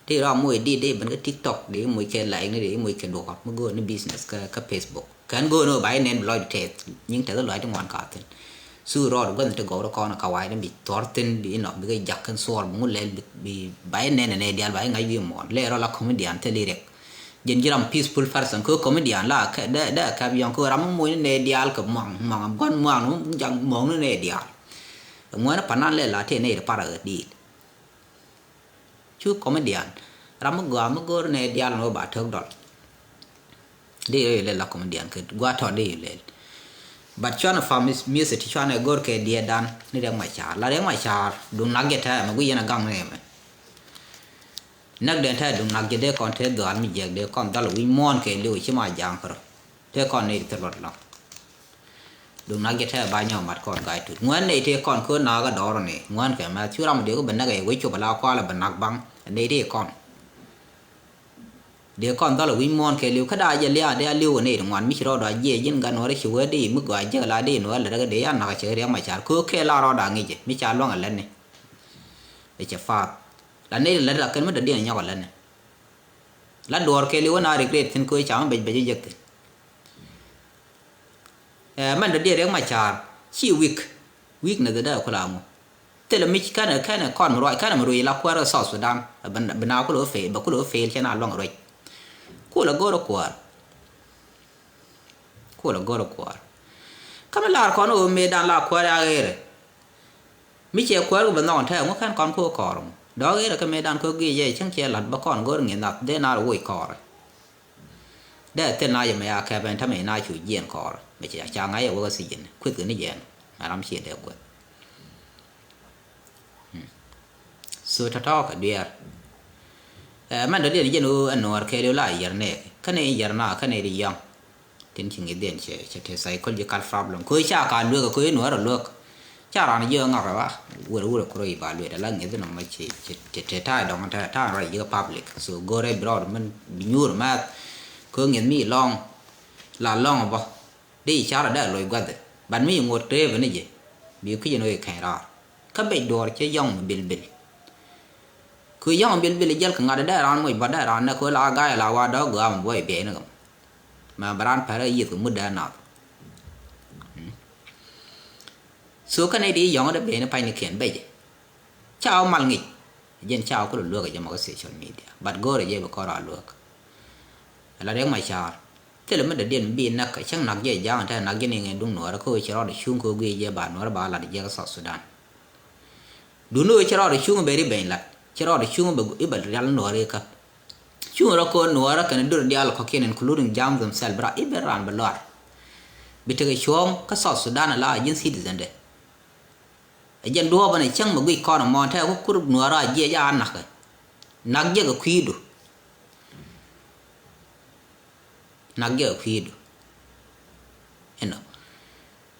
Di rɔ moc di di ben kä TikTok di moc kɛ like ni di moc kɛ duɔɔr mi go̱o̱n ni business kä kä Facebook kɛn go̱o̱n ɔ ba inɛn bi lɔc tɛth nyiŋ tɛth lɔc ti ŋuan ka thin. Su rɔɔd gua̱th ti gɔw rɔ kɔn ka wa̱i̱ ni bi thuɔr thin bi inɔ bi kɛ jak kɛn suɔr bi ŋu lɛl bi, bi ba inɛn inɛ dial ba iŋa̱c wi̱i̱ muɔ̱ɔ̱n lɛ rɔ la comedian thil irik. Jɛn ji̱ ram peaceful person kɛ comedian la kɛ dɛ dɛ kɛp yɔŋ kɛ ram mi muɔ̱ɔ̱n inɛ dial kɛ muaŋ muaŋ gua̱n muaŋ ni jak muɔ̱ɔ̱n inɛ dial. Ŋuɛn panan lɛ la tëë nɛy ti parɛ ɣä diit. Cu comedian ram mi gɔaa mi go̱o̱r nɛ diaal ni wä ba tek dɔl. Di yɛ lɛl la comedian kɛ gua tɔ di yɛ lɛl. But cuanɛ fa music ti cuanɛ go̱o̱r kɛ diɛ dan ni Riɛk Macar la Riɛk Macar duŋ nak jɛ tɛmɛ gui yɛn a gaŋ ni mɛ. Näk den tɛ duŋ nak jɛ dee kɔn te dhual mi jiɛk dee kɔn dhal wi̱c muɔ̱ɔ̱n kɛ liw ci ma jaŋ kärɔ. Te kɔn ni thil luɔt lɔŋ. Duŋ nak jɛ tɛ ba nyɔk mat kɔn ga̱a̱c tut ŋuɛn ni te kɔn kön nak a dɔɔr ni ŋuɛn kɛ mɛ cu ram dee ku bɛ näk ɛ wec cop ala kual bɛ nak baŋ ni te kɔn. Dee kɔn dhal wi̱c muɔ̱ɔ̱n kɛ liw kä daa jɛ liaak dee a liw ni ŋuan mi ci rɔɔd a jiɛ ji̱n gan wä ri ci wee di mi gɔaa jek la di nuɛ lɛ rɛ dee ya nak cɛ Riɛk Macar kö kɛ la rɔɔd a ŋic mi ca luäŋ a lɛn ni. Ɛ cɛ faat la ni lɛ rak kɛn mi dɔ̱diɛn nyɔk a lɛn ni. La duɔɔr kɛɛliw wä na regret thi̱n köö ca mi bec bec jek thi̱n. Ɛ mɛn dɔ̱diɛn Riɛk Macar ci weak. Weakness dee ku la ŋu. Thilɛ mi ci kɛnɛ kɛnɛ kɔn mi ruac kɛnɛ mi ruic la kuäär kä South Sudan. Bi na ku lo fail bɛ ku lo fail cɛ na luäŋ ruec. Ku la go̱r kuäär. Ku la go̱r kuäär. Kä mi lar kɔn ɣöö mëë dan la kuäär ya ɣeerɛ. Mi ciɛ kuäär ku bɛ nhɔk tɛɛ ŋu kɛn kɔn ku kɔɔr ŋu dɔ̱k ɣeerɛ kä mëë dan ku gi̱i̱c jɛ cäŋ ciɛ la̱t bä kɔn go̱r ŋi̱n nath dee naar woc kɔɔrɛ. Dee thil na yɛ mɛ ya kɛpɛn tämɛ ina cu jiɛn kɔɔr mɛ ca ca ŋa̱c yɛ wek oxygen kueth kɛ ni jɛn. Mɛ ram ciɛ dee kueth. So tɔ̱tɔ̱ kɛ dueer. Ɛ mɛn dɔ̱diɛn jɛn ɣöö ɛ nuɔɔr kɛɛliw la yɛr nɛɛk kɛnɛ yɛr na kɛnɛ di yɔ̱ŋ. Tin ci ŋi̱th diɛn cɛ cɛ te psychological problem kö ca ka luek kö nuɔɔr ɛ luek. Ca ran jiök ŋak ɛ ba wur wur ɛ kuro i̱ ba luet ala ŋi̱th nɔmɔ ci ci ci te ta̱a̱ dɔ̱ŋ ta̱a̱ ta̱a̱ rɔy jikä public so go̱rɛ bi rɔɔd mɛn bi nyuur mɛth. Kö ŋi̱th mi lɔ̱ŋ la lɔ̱ŋ bä. Di i̱ car adɛ loc gua̱dhɛ bat mi i̱ ŋot tëëpɛ ni jɛ bi kui̱c ɛn ɣöö i̱ kɛny raar. Kä bec duɔɔr cɛ yɔ̱ŋ mi bilbil. Kö yɔ̱ŋ mi bilbil i̱ jäl kɛ ŋa̱t adɛ raan moc bat dɛ raan nɛ kö la ga̱a̱c la wa dɔ̱k gɔaa mi buɔy biɛy ni kɛ mɔ. Mɛ bɛ raan pɛrɛ yieth kɛ mut dee naath. So kɛn i̱ di yɔ̱ŋ dee ben i̱ panynikiɛn becɛ. Ca wä mal ŋic. Jɛn ca wä kulɛ luäk ɛ jɛ mɔ kä social media. But go̱o̱rɛ jɛ bi kɔn raa luäk. Ala Riɛk Macar. Thilɛ mi dee diɛn bi näk kɛ cäŋ nak jɛ ja̱a̱ŋ tɛ nak jɛ ni ŋɛ duŋ nuɔɔrɛ kä wee ci rɔɔdɛ cuŋ kɛ wee guiy jɛ ba nuɔɔrɛ ba lat jɛ kä South Sudan. Duni wee ci rɔɔdɛ cuŋ bɛ ri beny lat. Ci rɔɔdɛ cuŋ bɛ i̱ bɛ rial nuɔɔrɛ kä. Cuŋ rɔ ko̱o̱r nuɔɔrä kɛnɛ dur diaal kɔ̱kiɛn including Ja̱a̱ŋ themselves bra i̱ ben raan bɛ lɔar. Bi tekɛ cuɔ̱ɔ̱ŋ kä South Sudan ala a ji̱n citizen dɛ. Ɛ jɛn duɔ̱ɔ̱p ɛn ɛ cäŋ mɛ guic kɔn ɛmɔ tɛɛ ku kur nuɔɔrä a jiɛc a nakä. Nak jiɛk ɛ kui̱du. Nak jiɛk ɛ kui̱du. Inɔ.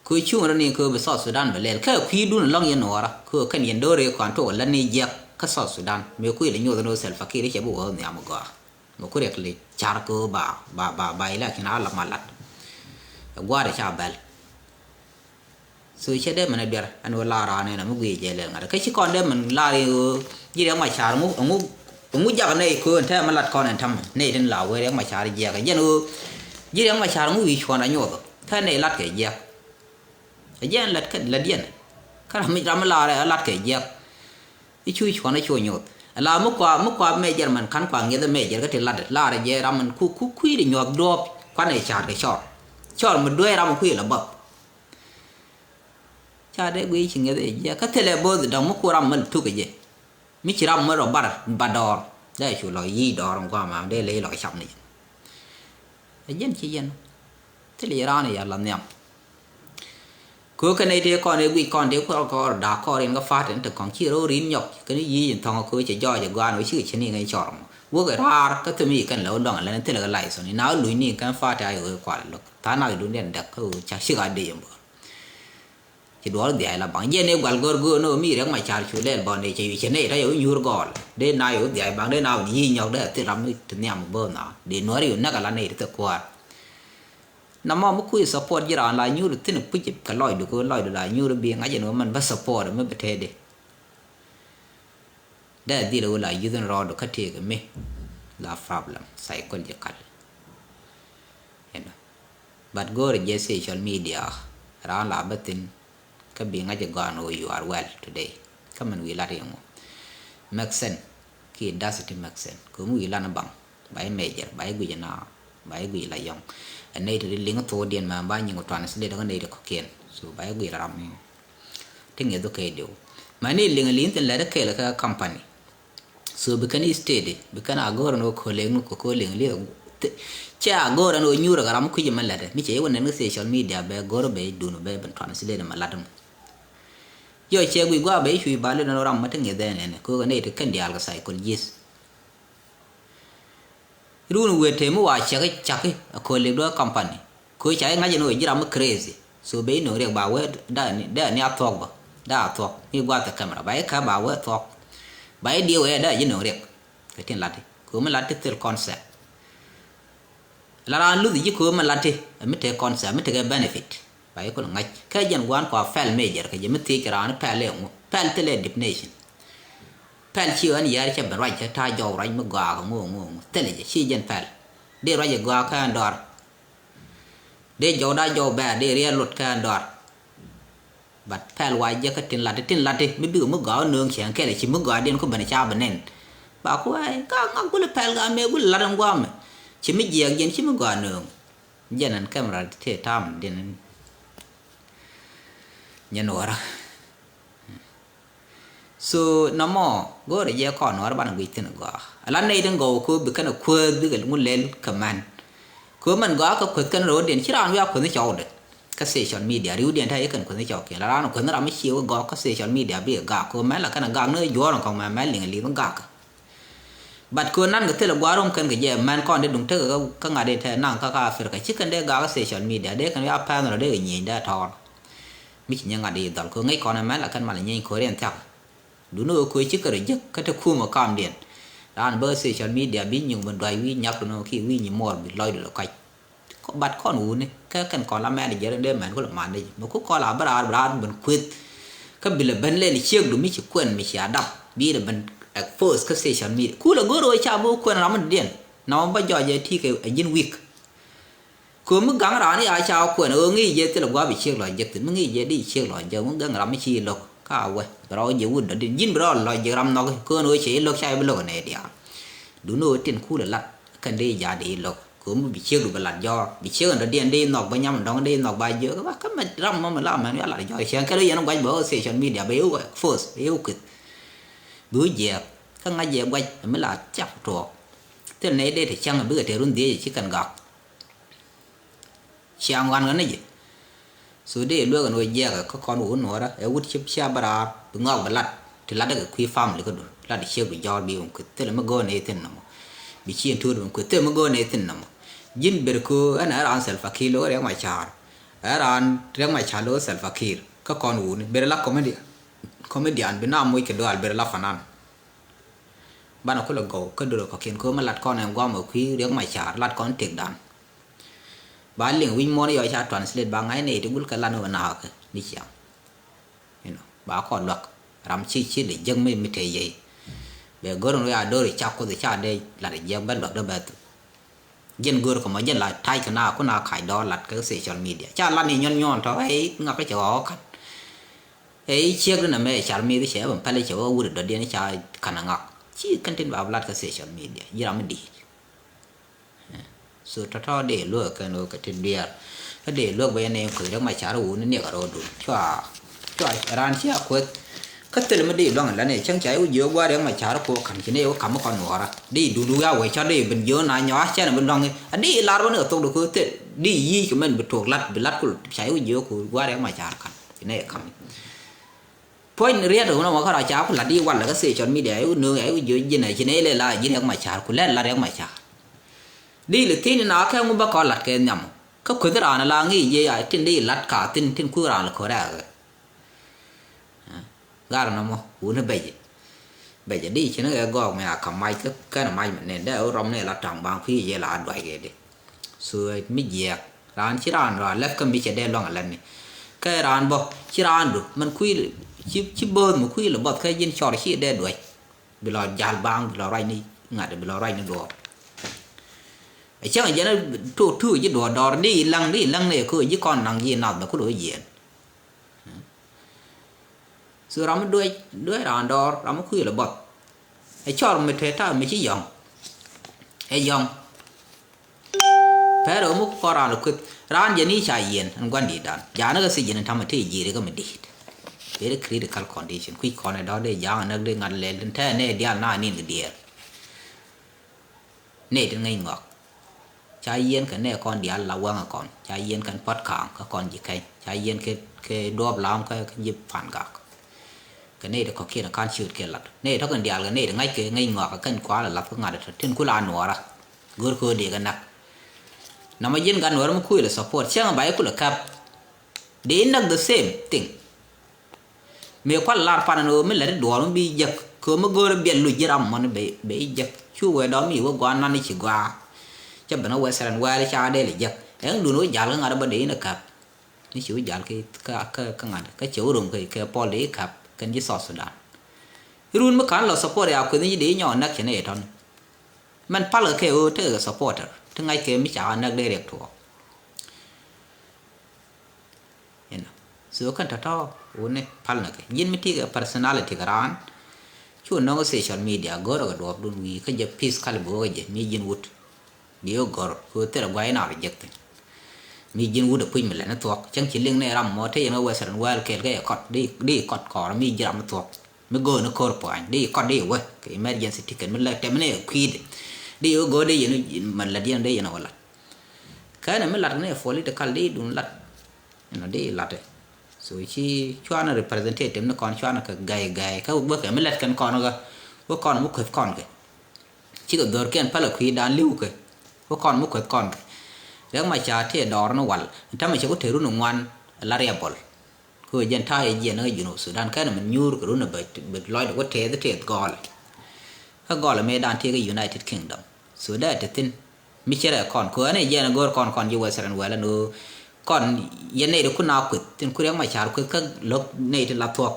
Kö cuŋ rɔ ni kö bi South Sudan bɛ lɛl kɛ kui̱dun lɔŋ yɛn nuɔɔrä kö kɛn yɛn do̱rɛ kɔn tok lät ni jiɛk kä South Sudan mëë kui̱ lɛ nyoth ni wä Salva Kiir cɛ bi wä nhiam gɔaa. Mɛ ku riɛk li car kö ba ba ba ba ilɛ kin a la ma lat. Ɛ gua̱a̱r ca bɛl. So cɛ dee mɛn ɛ duer ɛn wä lar raan ɛn ɛ mi guiy jɛ lɛl ŋa̱t kä ci kɔn dee mɛn lar i̱ ɣöö ji̱ Riɛk Macar ŋu ŋu ŋu jak nɛy kö ɛn tɛmɛ lat kɔn ɛn tɛmɛ nɛy tin la wee Riɛk Macar jiɛk ɛ jɛn ɣöö ji̱ Riɛk Macar ŋu wi̱i̱ cuɔ̱n a nyoth. Kä nɛy lat kɛ jiɛk. Ɛ jɛn lät kä lät yɛn. Kä ram mi ram mi laarɛ ɛ lat kɛ jiɛk. I̱ cu cuɔ̱n i̱ cu nyoth. Ɛ la mi kua mi kua mɛjɛr mɛn ka̱n kua ŋiɛth ɛ mɛjɛr kä ti lat laarɛ jɛ ram mɛn ku ku kui̱ di nyuɔth duɔ̱ɔ̱p kuanɛ ca̱a̱t kɛ cɔr. Cɔr mi dueec ram mi kui̱ lɛ bäth. Ca dee guiy ci ŋiɛth ɛ jiɛk kä thilɛ bo̱o̱th dɔ̱ŋ mi ku ram mi lɛ tuk ɛ jɛ. Mi ci ram mi rɔ bar ba dɔɔr dee cu lɔ yic dɔɔr in guam mam dee ley lɔ cam ni jɛ. Ɛ jɛn ci yɛn thil i̱ raan i̱ yɛ la nhiam. Kö kɛn i̱ tëë kɔn i̱ guic kɔn tëë kuɔr kɔr da̱a̱k kɔr in kä fa̱a̱t in te kɔŋ ci ro̱o̱ ri̱n nyɔk kɛn i̱ yic in thɔŋ kö cɛ jɔɔc ɛ gua̱a̱n wä cikɛ cɛ ni ŋäc cɔr mɔ wä kɛ raar kä thim i̱ kɛn lɛ wä luaŋ lɛn thilɛ kɛ license in na wä luc ni kɛn fa̱a̱t a i̱ wä kual lo̱k tha̱a̱n nak i̱ duŋdiɛn däk kä wä ca cik a dec in bä. Ci duɔɔr dhiac la baŋ jiɛn i̱ gual gör göör ni ɣöö mi Riɛk Macar cu lɛl bɔn dee cɛ yu cɛ nɛy rɛy ɣöö nyuur gɔɔl dee na ɣöö dhiac baŋ dee na ɣöö ni yic nyɔk dee a thil ram mi ti nhiam bä na dee nuɔ̱ɔ̱r yu näk ala nɛy ti thil kuäär. Na mɔ mi kui̱ support ji̱ raan la nyuur thi̱n puc kɛ lɔcdu kɛ ɣöö lɔcdu la nyuur bi ŋa̱c ɛn ɣöö mɛn bä support mi bɛ tëëdi. Dee dhil ɣöö la yuth in rɔɔdu kä tëëk mi la problem psychological. You know. But go̱o̱rɛ jɛ social media raan la bä thi̱n. Kä bi ŋa̱c ɛ gɔaa ni ɣöö you are well today. Kä min wi̱i̱ lat i̱ ŋu make sense. Kiɛ does it make sense? Kɛ mi wi̱i̱ lat ni baŋ ba i̱ measure, ba i̱ guic ina, ba i̱ guic la yɔ̱ŋ. Ɛ nɛy ti di liŋ thokdiɛn mɛ ba nyiŋ translate kä nɛy ti kɔ̱kiɛn. So ba i̱ guic la ram i̱ ti ŋi̱eth kɛ diw. Mɛ ni liŋ li̱ŋ thin lɛt kɛɛl kä company. So bi kɛn i̱ state bi kɛn a go̱o̱r ɛn ɣöö ko̱ liŋ ni kɛ ko̱ liŋ li̱th. Cɛ a go̱o̱r ɛn ɣöö nyuur ɛ kɛ ram mi kui̱c ɛmɛ lätdɛ mi cɛ i̱ wä nɛn kä social media bɛ go̱o̱r bɛ i̱ dun bɛ ben translate mɛ lat mɔ. Yɔ cɛ guic gua̱a̱ bɛ i̱ cuc ba lät ɛn ɣöö ram mɛ ti ŋi̱eth ɛn ɛn kɛ ɣöö kɛ nɛy ti kɛn diaal kɛ psychologist. Run wëë tëë mi wa cäk cäk a kööl lik duɔ̱ɔ̱k company. Kööl ca i̱ ŋa̱c ɛn ɣöö ji̱ ram mi crazy. So ben i̱ nöŋ riɛk ba wee da ni, da ni a thuɔ̱k bä. Da a thuɔ̱k. Mi gua̱a̱th ɛ camera. Ba i̱ käp ba wee thuɔ̱k. Ba i̱ diëë wee da ji̱ nöŋ riɛk. Kɛ tin lat ti. Kööl mi lat ti thil concept. La raan luth ji̱ kööl mi lat ti. Ɛ mi tëë concept, mi tëë kɛ benefit. Ba i̱ kul ŋa̱c. Kä jɛn gua̱a̱n kua pɛl major kɛ jɛ mi thiec kɛ raan pɛl ëë ŋu. Pɛl thilɛ definition. Pɛl ci ɣän yɛɛr cɛ ben ruac cɛ ta̱a̱ jɔw ruac mi gɔaa kɛ ŋu ŋu ŋu. Thilɛ jɛ ci jɛn pɛl. Dee ruac ɛ gɔaa kä ɛn dɔar. Dee jɔw da jɔw bɛɛr, dee riɛl lot kä ɛn dɔar. But pɛl wa jɛ kä tin lat, tin lat mi bikɛ mi gɔaa nööŋ cɛ ɛn kɛl ci mi gɔaa diɛn ku ben ca ben nɛn. Ba ku ɛ ka ŋak gulɛ pɛl ka mɛ gulɛ lat ɛn guamɛ. Ci mi jiɛɛk jɛn ci mi gɔaa nööŋ. Jɛn ɛn camera tëë tam diɛn ɛn. Nyɛ nuɔrä. So nɔmɔ go̱o̱rɛ jɛ kɔn nuɔrä banɛ guic thi̱n gɔaa. Ala nɛy tin gɔw ko bi kɛn a kuäth bikɛ ŋu lɛl kɛ mɛn. Ko mɛn gɔaa kɛ kuäth kɛn ro̱o̱diɛn ci raan wiaa kuäth ni cɔwdɛ. Kä social media riwdiɛn ta̱ yɛ kɛn kuäth ni cɔwkiɛn la raan kuäth ni ram mi cie wä gɔaa kä social media bi gak ko mɛn la kɛn a gak ni juɔ̱ɔ̱r kɔŋ mɛn mɛn liŋ liŋ gak. But kɛ nan kɛ thilɛ gua̱a̱r rom kɛn kɛ jɛ mɛn kɔn dee duŋ tekɛ kä ŋa̱t dee tɛ naŋ kä kä Africa ci kɛn dee gak kä social media dee kɛn ya pɛn rɔ dee kɛ nyieny dee tɔɔr. Mi ci nyɛ ŋa̱t dee dhɔl kɛ ŋäc kɔn ɛmɛn la kɛn mal nyieny ko̱riɛn thiak. Duni ɣöö ko̱ ci kɛ rɔ jek kä te kumɛ kamdiɛn. Raan bä kä social media bi nyiŋ ben duay wi̱i̱ nyak tɔnɔ ki wi̱i̱ nyi muɔɔr bi lɔcdu lɔ kac. But kɔn wuni kä kɛn kɔn la manager in dee mɛn ku la manager mɛ ku kɔn la bä raar bä raar ben kueth. Kä bi lɛ ben lɛl ciekdu mi ci kuɛn mi ci adap bi lɛ ben expose kä social media ku lɛ go̱r ɣöö ca bi wä kuɛn ram mi diɛn. Na wä bä jɔc ɛ ti kɛ ɛ ji̱n weak. Kɛ mi gaŋ raan ya ca wä kuɛn ɣöö ŋi̱i̱c jɛ thilɛ gua̱a̱p bi ciek lɔ jek thin mi ŋi̱i̱c jɛ di ciek lɔ jek mi gaŋ ram mi ci lo̱k. Ka wɛ bɛ rɔ jɛ wut dɔ̱diɛn ji̱n bɛ rɔ lɔc jɛ ram nhɔk kään ɣöö cɛ i̱ lo̱k ca i̱ bi lo̱k ɛ nɛy diaal. Duni ɣöö tin kulɛ lat kɛn dee jaat dee i̱ lo̱k kɛ mi bi ciek du bɛ lat jɔɔr bi ciek ɛn dɔ̱diɛn dee i̱ nhɔk bä nyam ɛn dɔ̱ŋ dee i̱ nhɔk ba jiök ba kä mɛ ram mɔ mi la mɛn ya lat jɔɔr cɛ kɛn ɣöö yɛn guac bɛ ɣöö social media bɛ i̱ wä force bɛ i̱ wä kueth. Bi wä jiɛɛk kä ŋa̱c jɛ guac mi la thiak tuɔɔk. Thil nɛy dee te cäŋ bikɛ te run dhiec ci kɛn gak. Cia ŋuan ɣän ni jɛ. So dee luek ɛn ɣöö jiɛɛkɛ kä kɔn wun nuɔɔrä ɛ wut cip cia bä raar bi ŋɔak bi lat ti latdä kɛ kui̱ family kädu lat ciek bi jɔɔr bi wun kueth thilɛ mi go̱o̱r nɛy thi̱n nɔmɔ. Bi ci ɛn tuut wun kueth thilɛ mi go̱o̱r nɛy thi̱n nɔmɔ. Ji̱n ber köö ɛn ɛ raan Salva Kiir lo̱k Riɛk Macar. Ɛ raan Riɛk Macar lo̱k Salva Kiir kä kɔn wuni ber la comedian. Comedian bi na moc kɛ dual ber la fanan. Banɛ kulɛ gɔw kä dorɛ kɔ̱kiɛn köö mi lat kɔn ɛn guam ɛ kui̱ Riɛk Macar lat kɔn tëkdan. Ba liŋ wi̱c muɔ̱ɔ̱n yɔc ca translate ba ŋa̱c nɛy ti gul kɛ lan ɣöö na̱a̱kä ni ciaŋ. You know, ba kɔn luäk ram ci ci lɛ jiäk mi mi te yey. Bɛ go̱r in wiaa do̱r i̱ cak kuoth i̱ ca dee lat i̱ jiäk bɛ luäk dee bɛ thuk. Jiɛn go̱r kɛ mɔ jiɛn la tac kɛ na kun a kac dɔɔr lat kɛ social media ca lat ni nyuɔn nyuɔn tɔ ɛ i̱ ŋak kɛ cɛ ɣɔɔ ka̱n. Ɛ i̱ ciek di nɛ mɛ car mi̱i̱th cɛ bɛ päl cɛ wä wut i̱ dɔ̱diɛn ca ka̱n a ŋak ci kɛn tin ba bi lat kɛ social media ji̱ ram mi di̱i̱t. So tɔ̱tɔ̱ dee luäk kɛn ɣöö kɛ ti duiɛɛr. Kä dee luäk bɛ yɛn nɛy kueth Riɛk Macar wuni niɛk a ro̱o̱dun. Cua, cua raan cia kueth. Kä thil mi dee luaŋ in la nɛy cäŋ ca i̱ wä jiök gua̱a̱r Riɛk Macar kuɔ ka̱n ci nɛy wä ka̱m mi kɔn nuɔɔrä. Dee dun wiaa wee cɔt dee ben jiök na nyɔak cɛn bi luaŋ i̱ a dee lar wä ni kɛ thok di kuth thil dee yic kɛ mɛn bi tuɔɔk lat bi lat kul ca i̱ wä jiök ku gua̱a̱r Riɛk Macar ka̱n ci nɛy ka̱m i̱. Puɔ̱ny ni riɛt ɣän ɔmɔ kärɔa ca ku la̱t i̱ walɛ kä social media i̱ wä nööŋ i̱ wä jiö ji̱n ɛ ci nɛy lɛ la ji̱ Riɛk Macar ku lɛl la Riɛk Macar. Di lɛ thi̱n na kɛ ŋu bä kɔn la̱t kɛ nhiam kä kueth raan la ŋi̱i̱c jɛ ya tin di la̱t ka thi̱n tin kui̱ raan lɛ ko̱r rɛɛk. Gar nɔmɔ wuni bɛcɛ bɛcɛ di ci ni kɛ gɔɔk mɛ a ka̱m mac kä kɛn mac mɛ nɛn dee wä rɔm ni la ta̱ŋ baŋ kui̱ jɛ la duac kɛ di. So mi jiɛɛk raan ci raan rɔ a lɛp kä mi cɛ dee luaŋ a lɛp ni. Kɛ raan bɔ ci raan du mɛn kui̱ ci, ci bööth mi kui̱ lɛ buɔth kä ji̱n cɔr ci dee duec. Bi lɔ jal baaŋ bi lɔ ruac ni ŋa̱t bi lɔ ruac ni duɔɔr. Ɛ cäŋ jɛn tok tuk ji̱ duɔɔr dɔɔr di laŋ di laŋ ni ɛ köö ji̱ kɔn naŋ ji̱ nath bɛ kulɛ wä jiɛɛn. Thok ram mi duec, duec raan dɔɔr, ram mi kui̱ lɛ buɔth. Ɛ cɔr mi te ta̱a̱ mi ci yɔ̱ŋ. Ɛ yɔ̱ŋ. Pɛr ɛ mi kɔn raan lɛ kueth. Raan jɛ ni ca yiɛn ɛn gua̱n di̱i̱t dan. Ja̱a̱n kä thiec ji̱n ɛn ta̱mɛ te ji̱ ri kä mi di̱i̱t. Very critical condition. Kui̱ kɔn ɛ dɔ̱r dee ja̱a̱ŋ ɛ näk dee ŋa̱t lɛl. Ɛn tɛɛ nɛɛ diaal na nin kɛ diɛɛr. Nɛy tin ŋäc ŋɔak. Ca yiɛn kɛ nɛy kɔn diaal la wäŋ ɛ kɔn. Ca yiɛn kɛn puɔ̱t kaaŋ kä kɔn ji̱ kɛny. Ca yiɛn kɛ, kɛ duɔɔp lam kä, kä ji̱ pan gak. Kɛ nɛy ti kɔ̱kiɛn ɛ ka̱n ciöt kɛ lat. Nɛy tɔ̱ kɛn diaal kɛ nɛy ti ŋa̱c kɛ ŋäc ŋɔak kɛ kɛn kua̱r ɛ lath kä ŋa̱t ɛ tɔ̱. Tin ku la nuɔɔra. Go̱r kɛ ɣöö dee kɛ nak. Nɔmɔ ji̱n gat nuɔɔr mi kuc lɛ support. Cäŋ ɛ ba i̱ kulɛ käp. Dee i̱ näk the same thing. Mëë kual lar pan ɛn ɣöö mi lät i̱ duɔɔr mi bi jek kɛ ɣöö mi go̱o̱r i̱ biɛl luc ji̱ ram mɔni bɛ, bɛ i̱ jek. Cu wee dɔ̱ mi wee gɔaa nan i̱ ci gɔaa. Cä ben ɣä wee thɛrɛn wɛɛl i̱ ca dee lɛ jek. Ɛŋ duun wee jal kä ŋa̱t ɛ bä dee in ɛ käp. Ni ci wee jal kä, kä, kä, kä ŋa̱t kä cɛ wä rom kä, kɛ pɔl dee i̱ käp kɛn ji̱ South Sudan. Irun mi ka̱n lɔ support ya kueth ni ji̱ dee i̱ nyɔk näk cɛ ni itɔ̱n. Mɛn palkɛ kɛ ɣöö tekɛ supporter ti ŋa̱ckɛ mi ca näk dee riɛk tuɔɔk. Inɔ. So kɛn tɔ̱tɔ̱ wuni pal nɛ kɛ. Ji̱n mi tikɛ personality kɛ raan. Cu nɔŋ social media go̱rɛ kɛ duɔɔpdun wi̱i̱ kä jɛ physically bi wä kɛ jɛ mi ji̱n wut. Bi wä go̱r kɛ ɣöö thilɛ guay in a reject thi̱n. Mi ji̱n wut ɛ puc mi lɛn i̱ thuɔ̱k. Cäŋ ci liŋ ni ram mɔ te yɛn kä Western world kɛɛl kä yɛ kɔt. Di, di kɔt kɔɔr mi ji̱ ram i̱ thuɔ̱k. Mi go̱o̱r ni ko̱r pua̱a̱ny di kɔt di wä kɛ emergency ticket mi lɛ tɛm ni kui̱dɛ. Di wä go̱o̱r di yɛn mɛ lät yɛn di yɛn wä lat. Kɛn mi lat ni political di dun lat. Inɔ di lat ɛ. So ci cuanɛ representative ni kɔn cuanɛ kɛ gay gay kä wä kɛ mi lät kɛn kɔn kä wä kɔn mi kueth kɔn kɛ. Cikɛ dhorkiɛn pälɛ kui̱dan li̱w kɛ wä kɔn mi kueth kɔn kɛ. Rɛk ma ca tëë dɔɔr ni wal tamɛ cɛ ku te run ŋuan la riɛbɔl. Kɛ ɣöö jɛn ta̱a̱ yɛ jiɛn kä Junub Sudan kɛn min nyuur kɛ run bɛ, bɛ lɔcdɛ wä tɛth tɛth gɔɔlɛ. Kä gɔɔlɛ mëëdan tëë kä United Kingdom. So dee te thi̱n mi cɛ rɛ kɔn kɛ ɣöö ɛn ɛ jiɛn ɛ go̱o̱r kɔn kɔn ji̱ Western world ɛn ɣöö kɔn yɛn nɛy ti kun a kueth thi̱n ku Riɛk Macar kueth kä lo̱k nɛy ti la thuɔ̱k.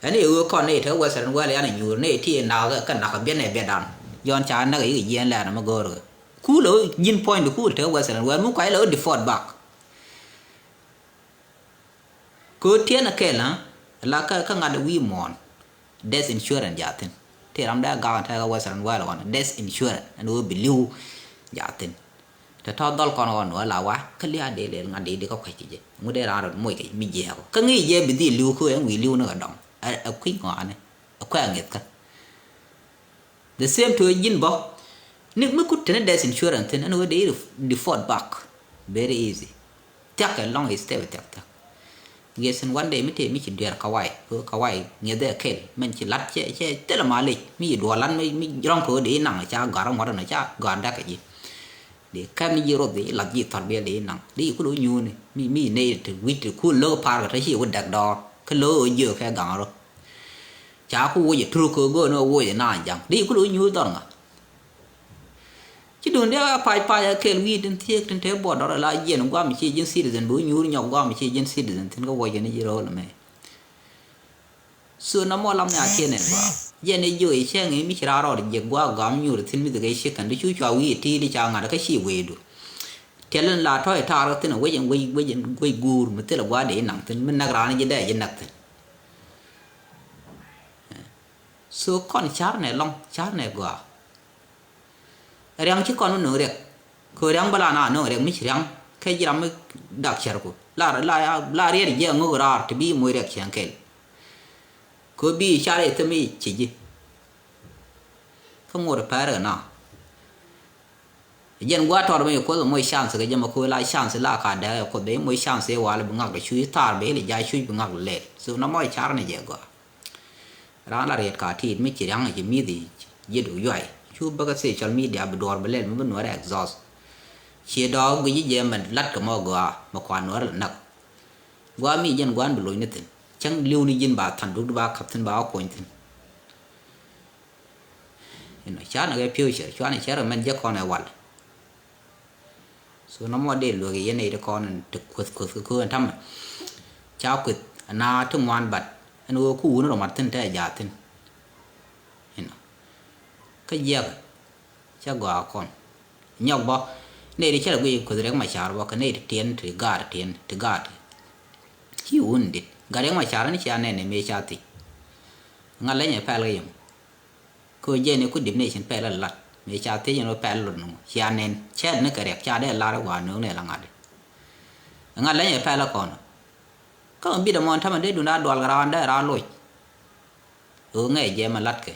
Ɛn ɛ ɣöö kɔn nɛy ti kä Western world yan ɛ nyuur nɛy ti ɛ nak kä nak ɛ biɛn ɛ biɛtdan. Yɔn ca näk ɛ yik jiɛn lɛɛr ɛmɛ go̱o̱r kɛ. Ku lɛ ɣöö ji̱n puɔ̱ny ti ku lɛ te kä Western world mi kuay lɛ ɣöö default back. Kɛ ɣöö tiɛn ɛ kɛl ɛ la kä, kä ŋa̱t wi̱i̱ muɔ̱ɔ̱n. Death insurance jaathin. Ti ram dee gak ɛ tɛ̈ kä Western world ɣɔn death insurance ɛn ɣöö bi li̱w jaathin. Tɛ tɔ̱ dhɔl kɔn ɣɔn ɣöö la wa kä lia̱a̱ dee lɛl ŋa̱t dee di kä kua̱c kɛ jɛ ŋut dee raan rot moc kɛ mi jiɛɛk ɔ kä ŋi̱i̱c jɛ bi dhil li̱w kä ɛn wi̱i̱ li̱w ni kɛ dɔŋ. Ɛ kui̱ ŋɔaani ɛ kuɛ ŋi̱th kä. The same to ji̱n bä. Ni mi kut teni death insurance thin ɛn ɣöö dee default back. Very easy. Thiak kɛ lɔŋ is tɛp thiak thiak. Guess in one day mi tëë mi ci duer kawai kɛ kawai ŋiɛthɛ kɛl mɛn ci lat cɛ cɛ thilɛ malic mi ci duɔl lat mi rɔ̱ŋ kɛ ɣöö dee naŋ ca gɔ̱a̱r ŋuɔ̱t ɛn ca gɔ̱a̱r dak kɛ ji̱. Dee kɛm ni ji̱ roth dee lat ji̱ thɔr biɛl dee naŋ dee kul wä nyuuni mi mi ney te wi̱c te kul lo̱k par kɛ te ci wä dɛk dɔɔr kä lo̱k ɣöö jiök kɛ gaŋ rɔ. Ca ku woc ɛ turuk kɛ go̱o̱n ɛ woc ɛ naan ja̱ŋ di kul wä nyuur dhɔr ŋa. Ci duun diak a pac pac a kɛl wi̱i̱ tin thiek tin te buɔt dɔr ala jiɛn guam ci ji̱n citizen bi wä nyuur nyɔk guam ci ji̱n citizen thin kä woc kɛn ji̱ ro̱o̱l ɛmɛ. So na mɔ lam ni a tiɛn ɛ gua jiɛn ɛ jiök ɛ cɛŋ ɛ mi ci raa rɔɔd jiɛk gua gam nyuur thin mi dhikɛ ci kɛn di cu cua wi̱i̱ ɛ ti̱i̱l i̱ ca ŋa̱t kä ci wecdu. Tiɛl in la tɔ̱ ɛ taar kä thin ɛ wec in wec wec guur mi thilɛ gua dee inaŋ thin mi näk raan ji̱ dee ji̱ näk thin. So kɔn carnɛ lɔŋ carnɛ gɔaa. Riaŋ ci kɔn mi no̱o̱ŋ riɛk kɛ riaŋ bä la na no̱o̱ŋ riɛk mi ci riaŋ kɛ ji̱ ram mi dak cärku la la la riɛt jiɛ ŋök raar ti bi moc riɛk ciɛŋ kɛl. Kɛ bi car i̱ thim i̱ ci ji̱ kä ŋot pɛr kɛ na. Jɛn gua̱a̱r tɔr mi kuoth moc chance kɛ jɛ ma kuoth la chance la ka dee kuoth bɛ moc chance i̱ wal bi ŋak dee cuc thaar bɛ ili ja̱ cuc bi ŋak lɛl so na mɔc car ni jɛ gɔaa. Raan la riet ka tiit mi ci riaŋ ci mi̱thi ji̱ du yuay cu bä kä social media bi duɔɔr bi lɛl mi bi nuɔr exhaust. Ci dɔɔk guic ji̱ jɛ mɛ lat kɛ mɔ gɔaa mɛ kuan nuɔr la näk. Gɔaa mi jɛn gua̱a̱n bi loc ni thin cäŋ li̱w ni ji̱n ba than duk di ba kap thin ba wä kuɔny thin. Inɔ canɛ kɛ future cuanɛ cɛ rɛ mɛn jɛ kɔn ɛ wal. So nɔmɔ dee luek yɛn iti kɔn in ti kueth kueth kɛ köön tamɛ. Ca kueth ana ti ŋuan bat ɛn ɣöö ku wuni rɔ mat thin tɛ jaa thin. Inɔ kä jiɛkɛ cɛ gɔaa kɔn. Nyɔk bɔ nɛy ti cä rɛ guic kueth rɛk ma car bɔ kɛ nɛy ti tiɛn ti gaat tiɛn ti gaat. Ci wun dit gat yäŋ ma car ni cia nɛn ni mëë ca thiec. Ŋa leny ɛ pɛl kɛ yom. Kɛ jɛ ni ku definition pɛl ɛ lat. Mëë ca thiec ni pɛl lot ni ŋu. Cia nɛn. Cɛl ni kɛ riɛk ca dee lar ɛ wa nööŋ ni ɛ la ŋa̱t. Ŋa leny ɛ pɛl ɛ kɔn. Kä mi bit ɛmɔ ɛn tämɛ dee dun a dual kɛ raan dee raan loc. Ɣöö ŋɛ jɛ mɛ latkɛ.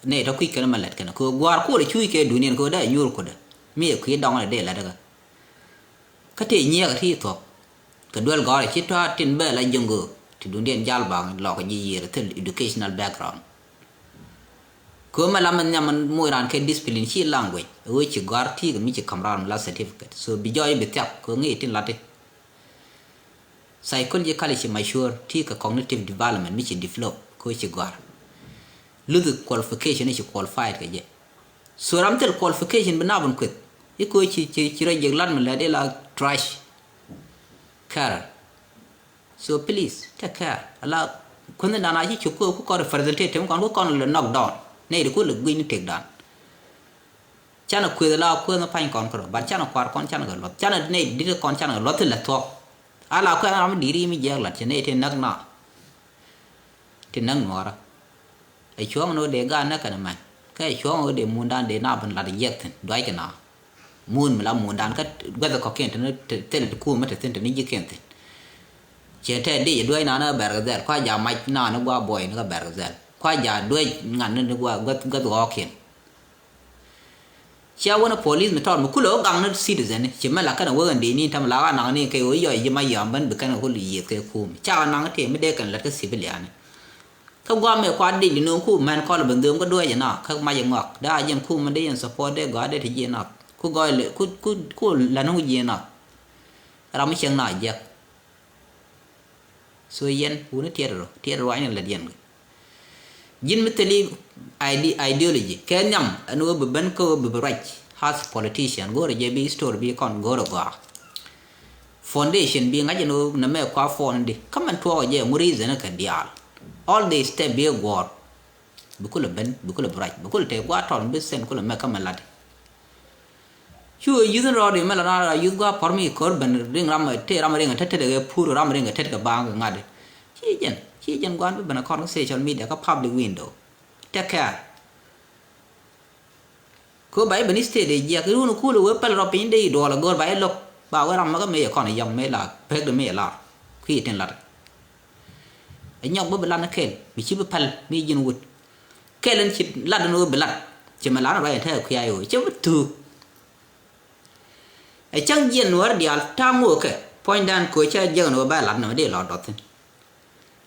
Nɛ tɔ kui̱c kɛn mɛ latkɛ nɛ kɛ ɣöö gua̱a̱r kuɔl cuuc kɛ duniɛn kɛ ɣöö dee nyuur kuɔdɛ. Mi ɛ kui̱ dɔŋ nɛ dee latkɛ. Kä tëë nyiɛɛk ti thuɔ̱k. Kɛ duel gɔ̱rä ci tɔ̱a̱ tin bɛ la ji̱ ŋöö ti dundiɛn jal baŋ lɔk ji̱ yiër thil educational background. Kɛ ɣöö mɛ la mɛ nhiam mɛ moc raan kɛ discipline ci language ɣöö ci gɔ̱a̱r ti̱i̱ kɛ mi ci ka̱m raan mɛ la certificate. So bi jɔɔc bi thiak kɛ ɣöö ŋi̱i̱c tin lati. Psychologically ci mature, ti kɛ cognitive development mi ci develop kɛ ci gɔ̱a̱r. Luth qualification ci qualified kɛ jɛ. So ram thil qualification bi nap in kueth. Ikɛ ci ci ci rɔ jek lat mi lɛ di la trash. Care. So please take care. Ala kueth ni dan a ci cuk kɛ ku kɔn representative kɔn ku kɔn lɛ knock down. Nɛ di ku lɛ gui̱ni tek dan. Canɛ kueth la kueth ni pany kɔn kärɔ, but canɛ kuar kɔn canɛ kɛ luɔth. Canɛ nɛ dit kɔn canɛ kɛ luɔth ti lɛ thuɔk. A la kueth ram diri mi jiɛk lat cɛ nɛ ti näk na. Ti näk nuɔrä. Ɛ cuɔ̱ŋ ni wä dee gaat näk kɛn mɛn. Kɛ ɛ cuɔ̱ŋ wä dee mundan dee na ben lat jiɛk thin duac kɛ na. Mun mi la mundan kä guɛth kɔkiɛn tini thil ti kuum mi ti thin tini ji̱kiɛn thin. Cɛ tɛ di jɛ duac na ni kä bɛr kɛ dhɛl kua ja mac na ni gua buɔy ni kä bɛr kɛ dhɛl kua ja duac ŋan ni gua guɛth guɛth ɣɔɔkiɛn. Cia wänä police mi tɔt mi kulɛ wä gaŋ ni citizen ci mɛ la kɛn a wä ɣän dee ni tam la ɣa naŋ ni kɛ wä yɔy ji̱ ma yɔam bän bi kɛn a kul yieth kɛ kum ca ɣa naŋ tëë mi dee kɛn lät kä civilian. Kä guam mɛ kuat dic di no̱o̱ŋ kum mɛn kɔl ben dho̱o̱m kä dueec na kä mac ŋɔak dee a jiɛn kum mɛ dee yɛn support dee gɔaa dee ti jiɛ na ku gɔɔy lɛ ku ku ku lɛ no̱o̱ŋ jiɛ na. Ram mi cieŋ na jiɛk. So yɛn wuni tiɛt rɔ tiɛt rɔ ruacni lät yɛn. Ji̱n mi thili ide- ideology kɛ nhiam ɛn ɣöö bi ben kä ɣöö bi bi ruac as politician go̱o̱rɛ jɛ bi history bi kɔn go̱o̱rɛ gɔaa. Foundation bi ŋa̱c ɛn ɣöö nɛ mɛ kua phone di kä mɛn tuɔɔk jɛ ŋu reason kɛ diaal. All the step bi guɔ̱ɔ̱r. Bi kulɛ ben bi kulɛ bi ruac bi kulɛ tɛk gua̱a̱r tɔl bi sɛn kulɛ mɛ kä mɛ lat. Cu ɛ yuth in rɔɔd in mɛ la na yuth gua̱a̱r pɔr mi ko̱r ben riŋ ram tëë ram riŋ ɛ tet tet kɛ pur ram riŋ ɛ tet kɛ baaŋ kɛ ŋa̱t. Ci jɛn ci jɛn gua̱a̱r bi ben ɛ kɔn kä social media kä public window. Take care. Kɛ ba i̱ ben i̱ state i̱ jiɛk i̱ run i̱ kul i̱ wee päl rɔ piny dee i̱ duɔl i̱ go̱o̱r ba i̱ lo̱k ba wee ram mɛ kä mëë yɛ kɔn i̱ yɔm mëë la pek dee mëë yɛ lar kui̱ i̱ tin lat. I̱ nyɔk bä bi lat ni kɛl bi ci bi päl mi ji̱n wut kɛl in ci lat in wee bi lat ci mɛ lat in ruac in te i̱ kui̱ a i̱ wee ci bi thuuk. Ɛ cäŋ jiɛn nuɔ̱ɔ̱r diaal ta̱a̱ ŋo̱o̱kɛ puɔ̱nydan kɛ ɣöö cä jiäk ni ɣöö bä lat ni mɛ dee lɔ dɔth thi̱n.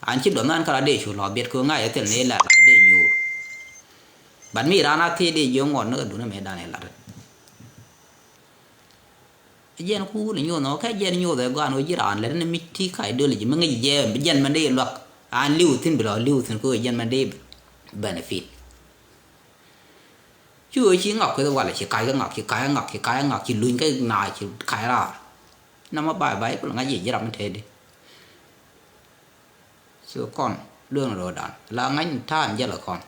An ci duɔth nan kä lat dee cu lɔ biɛt kɛ ɣöö ŋa̱c ɛ thil ni lat lat dee nyuur. Bat mi raan a thiec dee jiök ŋuɔt ni kɛ duundä mëëdan ɛ lat. Ɛ jiɛn ku wul ɛ nyoth nɔ kɛ jiɛn nyoth ɛ gɔaa ni ɣöö ji̱ raan lät ni mi ti ka̱c döl ji̱ mi ŋäc jiɛɛm bi jiɛn mɛn dee luak. An li̱w thi̱n bi lɔ li̱w thi̱n kɛ ɣöö jiɛn mɛn dee benefit. Ci ɣöö ci ŋak kueth walɛ ci kac kä ŋak ci kac kä ŋak ci kac kä ŋak ci luny kä na ci kac raar. Namɔ bay bay kul ŋa̱c yɛ ji̱ ram mi tëëdi. So kɔn lueŋ ro̱o̱dan la ŋa̱c ni ta̱a̱n jälɛ kɔn.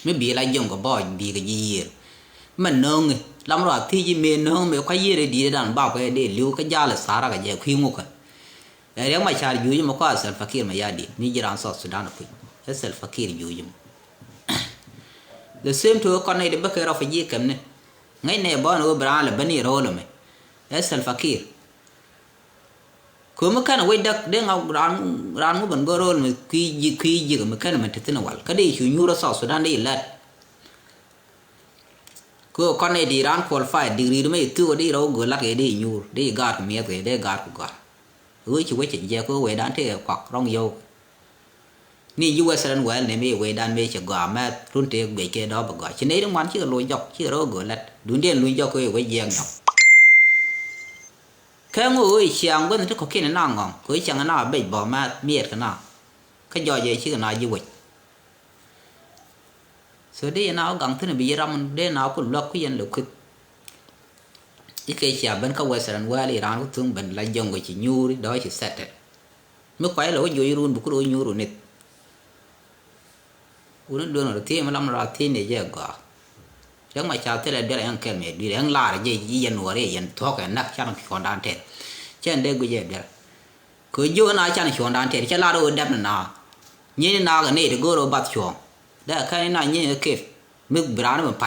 Mi bi la jiɔŋ kɛ bɔɔc bi kɛ ji̱ yiëër. Mɛ no̱o̱ŋi lam rɔ a thiec i̱ mëë no̱o̱ŋ mëë kua̱c yiëër i̱ di̱i̱t dan bak kuɛ dee li̱w kä jal i̱ tharak kɛ jɛ kui̱ ŋukɛ. Ɛ Riɛk Macar juuc mɔ kɔa Salva Kiir mɛ ya di̱t mi ji̱ raan South Sudan kui̱ ɛ Salva Kiir juuc mɔ. The same to kɔn nɛy ti bä kɛ refugee kɛmni. Ŋäc nɛy bɔn ɣöö bi raan lɛ ben i̱ ro̱o̱l ɛmɛ ɛ Salva Kiir. Kömi kɛn wec däk dee ŋa raan raan ŋu ben gör ro̱o̱l ɛmɛ kui̱ ji̱ kui̱ ji̱ kɛ mi kɛn mɛ ti thi̱n wal kä dee cu nyuur ɛ South Sudan dee i̱ lät. Kɛ ɣöö kɔn nɛy ti raan qualify degree di mɛ i̱ thuk ɛ dee rɛw göl lat kɛ dee i̱ nyuur dee i̱ gaat kɛ miɛth kɛ dee gaat kɛ gɔaa. Wee ci wec cɛ jiɛk kɛ wee dan tëë kuak rɔ̱ŋ yio̱w. Ni ji̱ Western world ni mëë wee dan mëë cɛ gɔaa mɛth run tëë guic kɛ dɔ̱ɔ̱p ɛ gɔaa ci nɛy ti ŋuan cikɛ loc jɔk cikɛ rɔ göl lät dundiɛn luny jɔk kɛ wee jiɛk nyɔk. Kɛ ŋö wee ciaŋ guänh ti kɔ̱kiɛn ina ŋɔ̱ŋ kɛ wee ciaŋ ina bec bɔ mɛth miɛt kɛ na. Kä jɔɔc ɛ cikɛ na ji̱ wec. So dee yɛn a wä gaŋ thi̱n bi yɛ ram dee na ku luäk ku yɛn lɛ kui̱th. I̱ kɛ cia ben kä Western world i̱ raan ku thuŋ ben la jɔ̱ŋ kɛ ci nyuuri dɔ̱ɔ̱c ci thɛtɛt. Mi kuay lɛ wä juɔc run bi ku rɔ nyuur run nith. Wuni duön rɔ thiee mi lam rɔ thiee ni jɛ gɔaa. Riɛk Macar thilɛ duer ɛn kɛl mi dui̱r ɛn lar jɛ ji̱ yɛn nuɔɔri yɛn thuɔ̱k ɛn nak can cuɔ̱ndan tɛt. Cɛn dee guic ɛ duer. Kɛ jiök ɛn a can cuɔ̱ndan tɛt cɛ lar wä dɛp ni na. Nyieny ni naak ɛ nɛy ti go̱o̱r ɛ bath cuɔ̱ɔ̱ŋ. Dee kɛn ni na nyieny ɛ kɛp mi bi raan mi